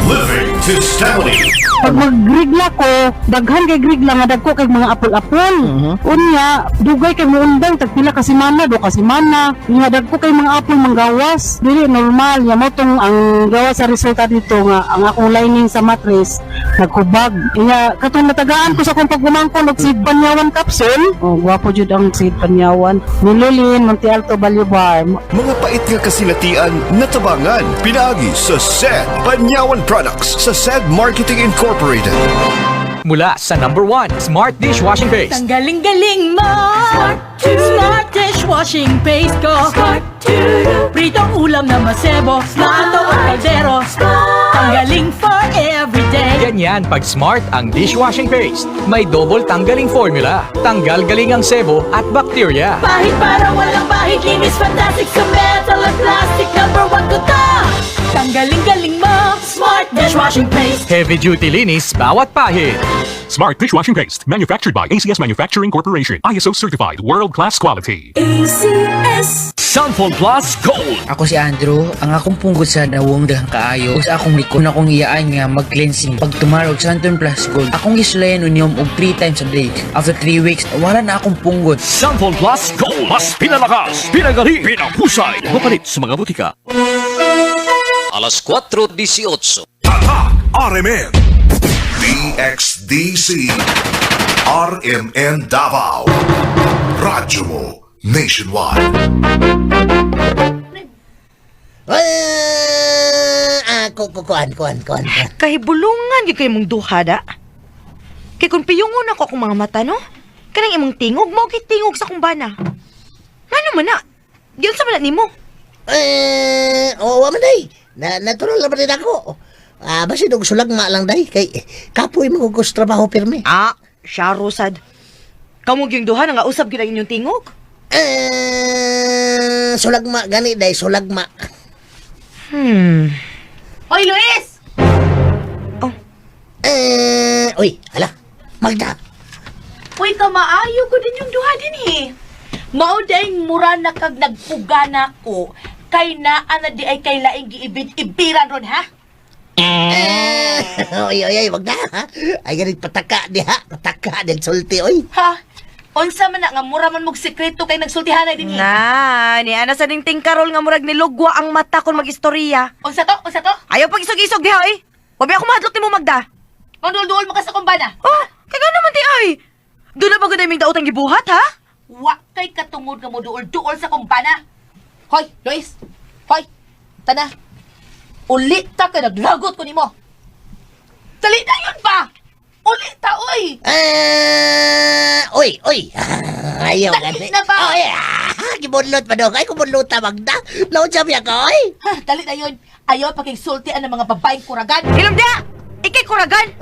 S12: Living Testimony.
S18: Pag magrigla ko, daghan kay grigla nga dagko kay mga apol-apol. Unya, dugay kay muundang tag pila ka semana, do ka semana. Nga dagko kay mga apol manggawas. Dili normal nya mo tong ang gawas sa resulta dito nga ang akong lining sa mattress naghubag. Nya katong natagaan ko sa akong pagumangkon og Sid Panyawan capsule. Oh, gwapo jud ang Sid Panyawan. Nilulin Monte Alto Value Bar.
S12: Mga pait nga kasinatian na tabangan. Pinaagi sa SED Panyawan Products sa SED Marketing Incorporated.
S19: Mula sa number 1, Smart Dishwashing Paste.
S17: Tanggaling-galing mo. Smart Smart dishwashing paste ko. Smart. Pritong ulam na masebo. Plato at kaldero. Tanggaling for every day.
S19: Ganyan pag smart ang dishwashing paste. May double tanggaling formula. Tanggal galing ang sebo at bakterya.
S17: Pahit para walang bahid. Linis fantastic sa metal at plastic. Number one ko to. Tanggaling-galing mo. Smart dishwashing paste.
S19: Heavy duty linis bawat pahid.
S20: Smart Dishwashing Paste, manufactured by ACS Manufacturing Corporation. ISO certified, world-class quality.
S17: ACS.
S19: Sunfall Plus Gold.
S21: Ako si Andrew, ang akong punggot sa nawong daghang kaayo ug sa akong likod akong iyaan nga mag-cleansing pag tumarog Santon Plus Gold. Akong gisulayan unyom og 3 times a day. After 3 weeks, wala na akong punggot.
S10: Sunfall Plus Gold. Mas pinalakas, pinagaling, pinahusay. Mapalit sa mga butika.
S22: Alas 4:18.
S12: RMN. DXDC. RMN Davao. Radyo mo nationwide.
S6: Ah, kuan, kuan, kuan, kuan.
S4: Kahibulungan gyud kay mong duha da. Kay kung piyungon ako akong mga mata, no? Kanang imong tingog, mao kay tingog sa akong bana. Ngano man na? Giunsa man na nimo?
S6: Eh, oo man day. Na, natural naman din ako. Ah, basi og sulagma lang day kay kapoy mo ko sa trabaho pirmi.
S4: Ah, syaro sad. Kamo gyung duha nga usab gyud ang inyong tingog.
S6: Eh, sulagma gani day, sulagma.
S23: Hoy, Luis!
S6: Eh, uy, hala. Magda.
S11: Uy, kamaayo ko din yung duha din eh. Mao dayng mura na kag nagpugana ko kay naa na di ay kay laing giibid-ibiran ron ha.
S6: Oy, oy, oy, wag na. Ha? Ay, ganit pataka diha. Pataka din sulti, oy.
S11: Ha? Unsa man na nga mura man mog sekreto kay nagsultihanay din eh.
S4: Na, ni ana sa ding tingkarol nga murag nilugwa ang mata kon magistorya.
S11: Unsa to? Unsa to?
S4: Ayaw pag isog-isog diha eh. Wabi ako mahadlok nimo Magda.
S11: Mandul-duol mo ka sa kumbana.
S4: Oh, kay ngano man di ay. Doon na ba gud aming daotang gibuhat ha?
S11: Wa kay katungod nga mo duol-duol sa kumbana. Hoy, Lois. Hoy, tana. Ulit ta ka naglagot ko nimo. Dali na yun ba? Ulit ta, oy!
S6: Oy, oy. Ayaw
S11: Dali na ba?
S6: Oy, gibunlot pa dong. Ay, kubunlot ta, Magda. Laon siya biya ka, oy.
S11: Ha, dali na yun. Ayaw pakigsultian ng mga babaeng kuragan.
S4: Ilom dia! Ikay kuragan!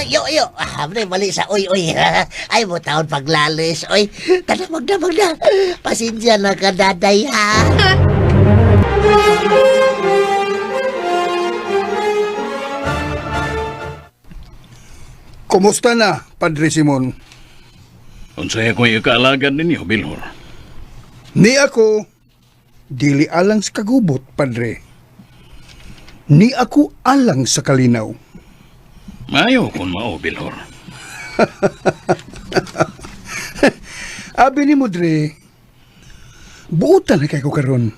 S6: Yo, yo. Pre, mali sa oy, oy. Ay, mo taon paglalis, oy. Tana, Magda, Magda. Pasensya na ka, daday, ha?
S8: Kumusta na, Padre Simon?
S7: Unsay ako ikaalagad ninyo, Bilhor?
S8: Ni ako, dili alang sa kagubot, Padre. Ni ako alang sa kalinaw.
S7: Maayo kung mao, Bilhor.
S8: Abi ni mo, Dre, buotan na kay ko karon.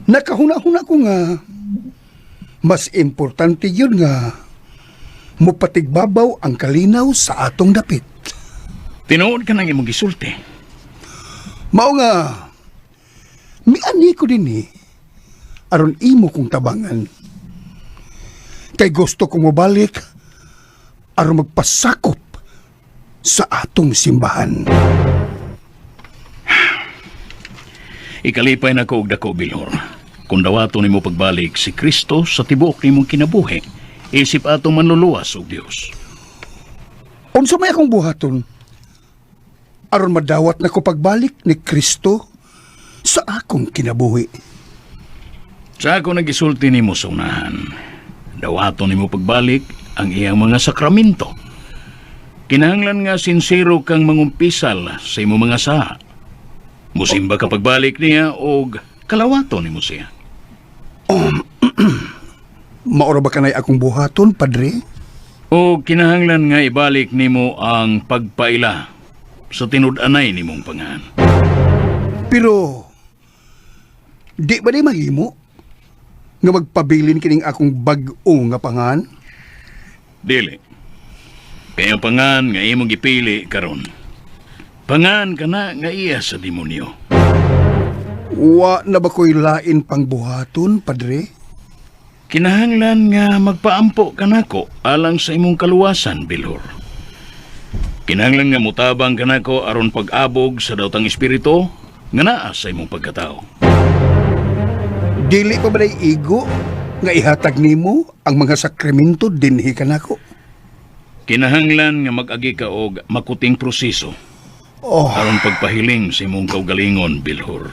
S8: Nakahuna-huna ko nga, mas importante yun nga, mupatigbabaw ang kalinaw sa atong dapit.
S7: Tinuod ka nang imong gisulti.
S8: Mao nga, miani ko din eh, aron imo kong tabangan. Kay gusto kong mobalik, aron magpasakop sa atong simbahan.
S7: Ikalipay na ko og dako, Bilhor. Kung dawato nimo pagbalik si Kristo sa tibuok nimong kinabuhi, isip atong manluluwas og Dios.
S8: Unsa may akong buhaton? Aron madawat na ko pagbalik ni Kristo sa akong kinabuhi.
S7: Sa ako nagisulti nimo sa unahan, dawato nimo pagbalik ang iyang mga sakramento. Kinahanglan nga sinsero kang mangumpisal sa imong mga saha. Musimba ka pagbalik niya og kalawato nimo siya.
S8: Maura ba kanay akong buhaton, Padre?
S7: O kinahanglan nga ibalik nimo ang pagpaila sa tinud-anay nimong pangan.
S8: Pero di ba di mahimo nga magpabilin kining akong bag-o nga pangan?
S7: Dili. Kaya pangan nga imong gipili karon. Pangan kana nga iya sa demonyo.
S8: Wa na ba ko'y lain pang buhaton, Padre?
S7: Kinahanglan nga magpaampo kanako alang sa imong kaluwasan, Bilhor. Kinahanglan nga mutabang kanako aron pag-abog sa daotang espiritu nga naa sa imong pagkatao.
S8: Dili pa ba day igo nga ihatag nimo ang mga sakramento dinhi kanako?
S7: Kinahanglan nga mag-agi ka og makuting proseso
S8: Oh.
S7: aron pagpahiling sa imong kaugalingon, Bilhor.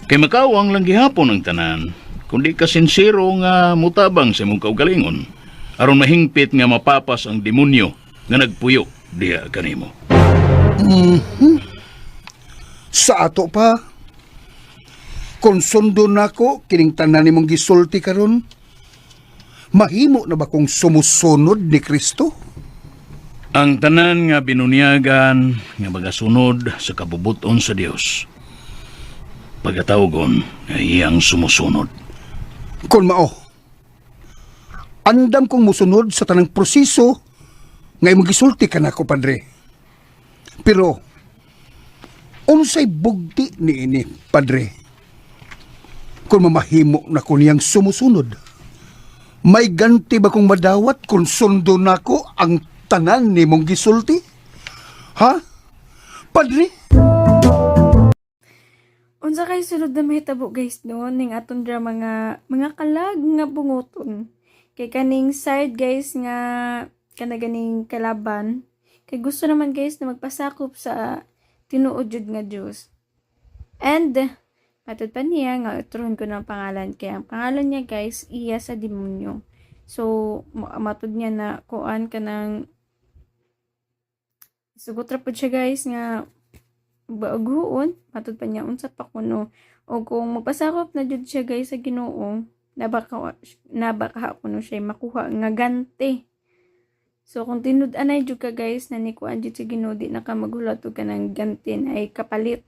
S7: Kay makawang lang gihapon ang tanan, kundi ka sinsero nga mutabang sa imong kaugalingon aron mahingpit nga mapapas ang demonyo nga nagpuyo diha kanimo.
S8: Mhm. Sa ato pa, kung sundo nako kining tanan nimong gisulti karon, mahimo na ba kong sumusunod ni Kristo?
S7: Ang tanan nga binunyagan nga magasunod sa kabubuton sa Dios. Pagkatawgon nga iyang sumusunod.
S8: Kung mao, andam kong musunod sa tanang proseso nga imong gisulti kanako, Padre. Pero unsay bugti niini, Padre? Kung mamahimo na ko niyang sumusunod, may ganti ba kong madawat kung sundo nako ang tanan nimong gisulti? Ha? Padre?
S1: Unsa kay sunod na mahitabo guys no ning aton drama nga mga kalag nga bunguton. Kay kaning side guys nga kana ganing kalaban kay gusto naman guys na magpasakop sa tinuod jud nga Dios. And matud pa niya nga utrohon ko ng pangalan kay ang pangalan niya guys iya sa demonyo. So matud niya na kuan kanang Sugot ra pud siya, guys, nga baguon matud pa niya unsa pa kuno o kung magpasakop na jud siya, guys, sa Ginoo na baka kuno siya makuha nga gante. So kung tinud-anay jud ka, guys, na nikuan jud sa Ginoo, di na ka maghulat og kanang gante na ay kapalit.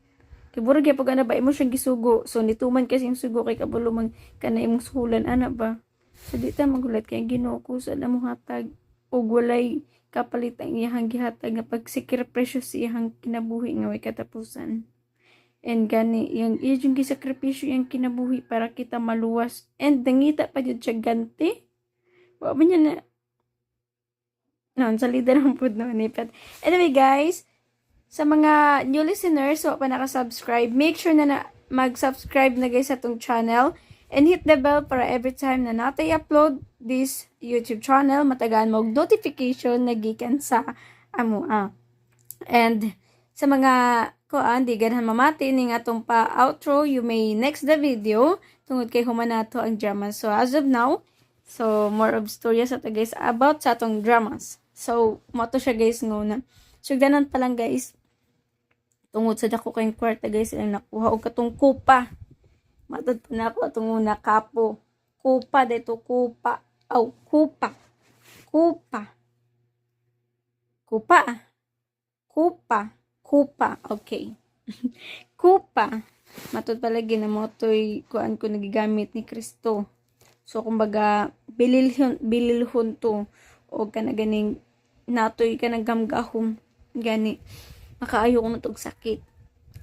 S1: Kay burag gyapon ana ba, imo siyang gisugo. So nituman kasi yung sugo kay kabalo man kana imong suhulan ana ba. So di ta maghulat kay ang Ginoo kusa na mo hatag og walay kapalit ang iyahang gihatag nga pagsikripisyo sa iyahang kinabuhi nga way katapusan. And gani yung iya yung gisakripisyo iyang kinabuhi para kita maluwas and nangita pa jud siya ganti. Wa ba niya na no, salida naman pud no ni. But anyway, guys, sa mga new listeners so pa naka-subscribe, make sure na mag-subscribe na, guys, sa atong channel and hit the bell para every time na natay upload this YouTube channel, matagaan mo og notification na gikan sa amoa. And sa mga kuan di ganahan mamati ning atong pa outro, you may next the video tungod kay human nato ang drama. So as of now, so more of storya sa to, guys, about sa atong dramas. So mo to siya, guys, nguna. Sugdanan pa lang, guys, tungod sa dako kayong kwarta, guys, ilang nakuha og katong kupa. Matod pa na ako atong una kapo. Kupa dito, kupa. Aw, kupa. Kupa. Kupa. Kupa. Kupa. Okay. Kupa. Matod palagi na mo to'y kuan ko nagigamit ni Kristo. So kumbaga bililhon bililhon to o kana ganing natoy kanang gamgahom gani makaayo ko na tog sakit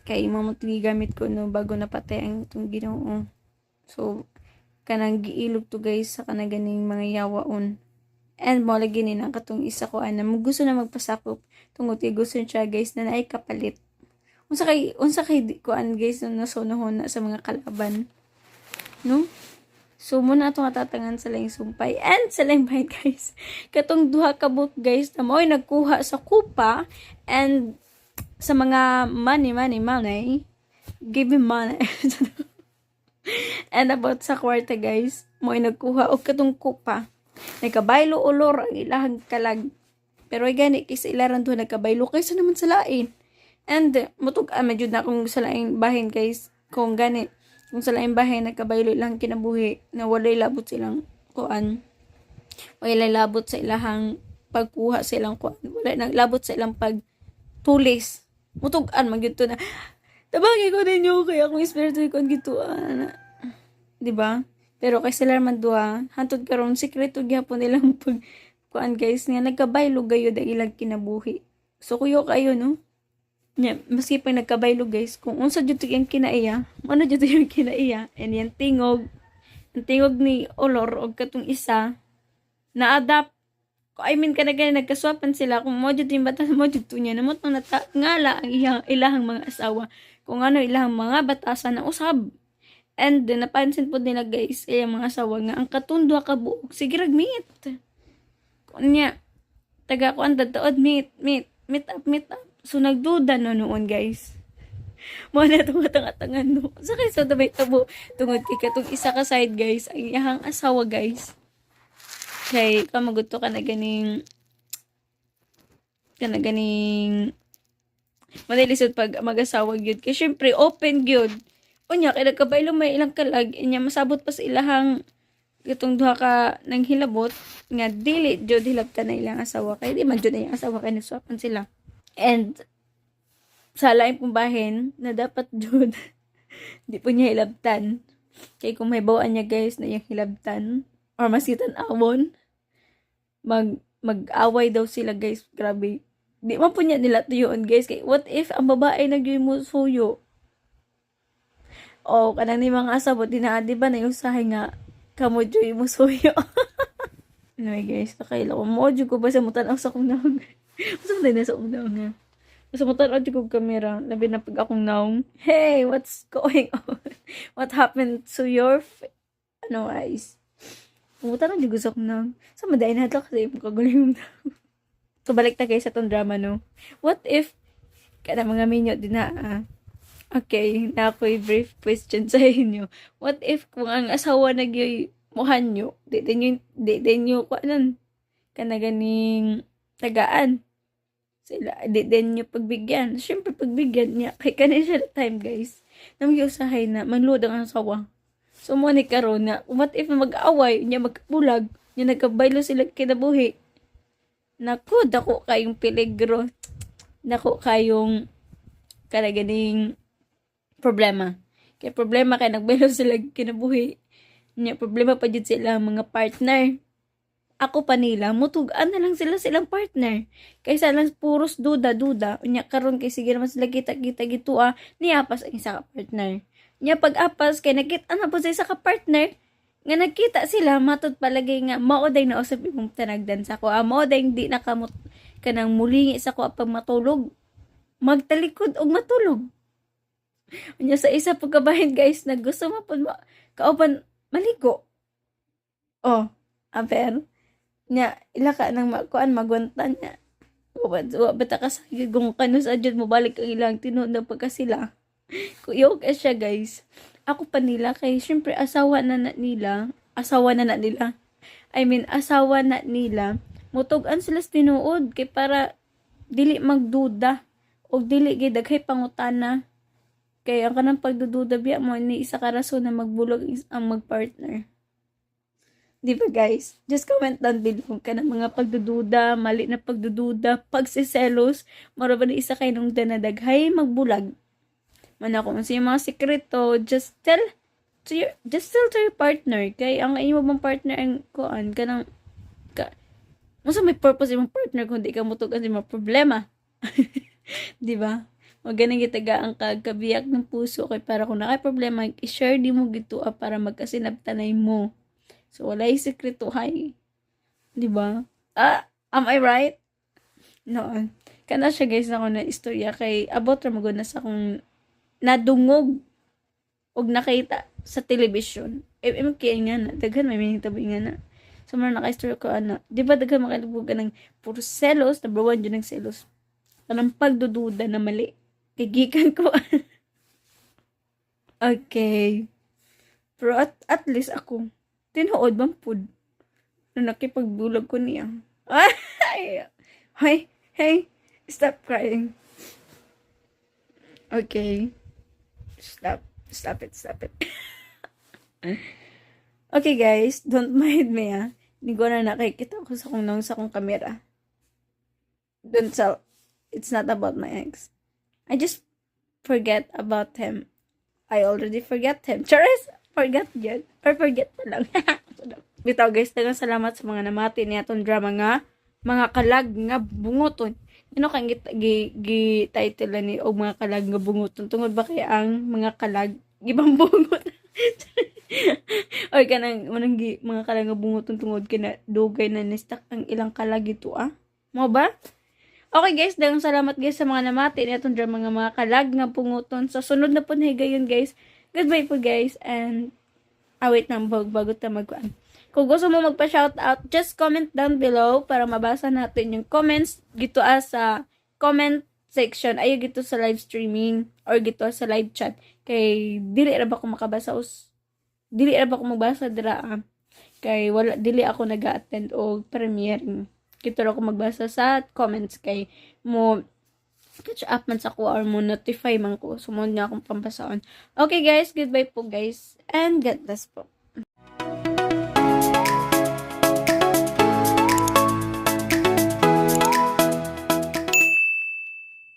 S1: kay mo mo gigamit ko no bago napatay ang itong Ginoo. So kanang giilog to, guys, sa kanang ganing mga yawaon. And mo lagi ni nang katong isa ko ana mo gusto na magpasakop tungod kay gusto siya, guys, na naay kapalit. Unsa kay kuan, guys, no nasunahon na sa mga kalaban. No? So muna atong atatangan sa laing sumpay and sa laing bayad, guys. Katong duha ka book, guys, na mo'y nagkuha sa kupa and sa mga money, money, money, give me money. And about sa kwarta, guys, mo'y nagkuha og katong kupa. Nagkabaylo ulor ang ilahang kalag. Pero ay gani kaysa ilaran duha nagkabaylo kaysa naman sa lain. And mutug-an man jud na kung sa laing bahin, guys, kung gani kung sa laing bahin nagkabaylo ilang kinabuhi na walay labot silang kuan. Walay labot sa ilahang pagkuha sa ilang kuan. Walay nang labot sa ilang pagtulis. Mutug-an man gyud to na tabangin ko ninyo kaya akong espiritu ko gituan. 'Di ba? Pero kay sila man duha, hantod karon sikreto gyapon nilang pag kuan, guys, nga nagkabaylo gayud ang ilang kinabuhi. So kuyo kayo no. Nya, maski pa nagkabaylo, guys, kung unsa jud to iyang kinaiya, ano jud to yung kinaiya, and yan tingog, ang tingog ni Olor og katong isa, na-adapt. I mean, kana gani nagkaswapan sila, kung mo jud yung batas, mo jud to niya, namot nang nata, ngala ang iyang, ilahang mga asawa, kung ano ilahang mga batasan na usab. And then, napansin po nila, guys, ay mga asawa nga, ang katong duha ka buok, sige rag meet. Kunya, taga kuan taod meet, meet, meet up, meet up. So, nagduda no noon, guys. Mo na itong atang-atangan no. Sa kay sa tabay tabo tungod kay katong isa ka side, guys, ang iyahang asawa, guys. Kay kamaguto ka na ganing madali lisod pag mag-asawa gyud kay syempre open gyud. Unya kay nagkabaylo may ilang kalag, inya masabot pa sa ilahang katong duha ka nang hilabot nga dili jud hilabtan na ilang asawa kay di man jud na ilang asawa kay nagsuwapan sila. And sa laing pong bahin na dapat jud di po niya hilabtan. Kay kung may bawaan niya, guys, na iyang hilabtan or masitan awon mag-away daw sila, guys. Grabe. Di man po niya nila tuyoon, guys, kay what if ang babae nagyoy mo suyo? O kanang ni mga asawa di na, di ba, na usahay nga kamo joy mo suyo. Anyway, guys, nakaila ko mo jud ko ba sa mutan sa akong naong. Basta mo na sa akong naong nga. Basta mutan jud ko kamera, labi na pag akong naong. Hey, what's going on? What happened to your ano eyes? Pumunta na jud ko sa akong naong. Sa madain hadlok kasi imong kagaling naong. So balik ta, guys, sa tong drama no. What if kada mga minyo din na ah. Okay, na ako'y brief question sa inyo. What if kung ang asawa nagyoy muhanyo, di din nyo kuanan kana ganing tagaan. Sila, di din niyo pagbigyan. Siyempre, pagbigyan niya. Kay kanin siya na time, guys. Namgi usahay na, manlud ang asawa. So, mo ni karon na, what if mag-away, niya magbulag, niya nagkabaylo sila kinabuhi. Naku, dako kayong peligro. Dako kayong kanaganing problema. Kay problema kay nagbaylo sila kinabuhi. Niya problema pa jud sila mga partner. Ako pa nila, mutugan na lang sila silang partner. Kaysa lang puros duda-duda. Unya karon kay sige naman sila kita-kita gitua, niapas ang isa ka partner. Nya pag-apas kay nakita na po sa isa ka partner, nga nagkita sila matud palagay nga mao day na usab imong tanagdan sa ko. Ah, mao day di nakamot kanang mulingi sa ko pag matulog. Magtalikod og matulog. Unya sa isa pagkabahin guys, na gusto mo pud kauban maligo. Oh, aber nya ila ka nang makuan magwanta niya. Wa wa bata ka sa kung kanus adjud mo balik ang ilang tinuod na pagka sila. Kuyog ka siya guys. Ako pa nila kay syempre asawa na na nila, asawa na na nila. I mean asawa na nila. Mutug-an sila sa tinuod kay para dili magduda og dili gid daghay pangutana. Kay ang kanang pagdududa biya mo ni isa ka rason na magbulog ang magpartner. Di ba guys? Just comment down below kung kanang mga pagdududa, mali na pagdududa, pagsiselos, mura ba ni isa kay nung danadaghay magbulag. Man ako kung sa mga sekreto, just tell to your partner kay ang imo bang partner ang kuan kanang ka unsa may purpose imong partner kung di ka mutug-an sa mga problema. Di ba? Maganing gitagaan ka kabiyak ng puso kay para kung nakay problema i-share di mo gitua para magkasinabtanay mo. So walay sekreto hay. Di ba? Ah, am I right? No. Kana siya guys ako na istorya kay abot ra magud na sa akong nadungog og nakita sa television. MMK nga na daghan may mahitabo nga na. So man naka-istorya ko ana. Di ba daghan makalubog ng puro selos, number one yun ang selos. Kanang pagdududa na mali. Kay gikan ko. Okay. Pero at least ako, tinuod man pud. Na nakipagbulag ko niya. Ay, hey, hey, stop crying. Okay. Stop. Stop it, stop it. Okay guys, don't mind me ah. Hindi ko na nakikita ko sa kung nung sa akong camera. Don't tell. It's not about my ex. I just forget about him. I already forget him. Charis! Forget yun. Or forget na lang. Bitaw guys, daghang salamat sa mga namati ni atong drama nga mga kalag nga bunguton. Ano kang gi, gi, gi title ni og mga kalag nga bunguton tungod ba kay ang mga kalag gibang bungot? Oy kanang manang gi, mga kalag nga bunguton tungod kay na dugay na ni stuck ang ilang kalag ito ah. Mo ba? Okay guys, daghang salamat guys sa mga namati ni atong drama nga mga kalag nga bunguton. Sa sunod na po na higayon guys. Goodbye po guys and await nang bago, bago ta magkuan. Kung gusto mo magpa-shoutout, just comment down below para mabasa natin yung comments gito ah, sa comment section. Ayo gito sa live streaming or gito sa live chat. Kay dili ra ba ko makabasa us dili ra ba ko magbasa dira ah. Kay wala dili ako naga-attend og premiering. Gito ra ako magbasa sa comments kay mo catch up man sa ko or mo notify man ko. So mo niya akong pambasaon. Okay guys, goodbye po guys and God bless po.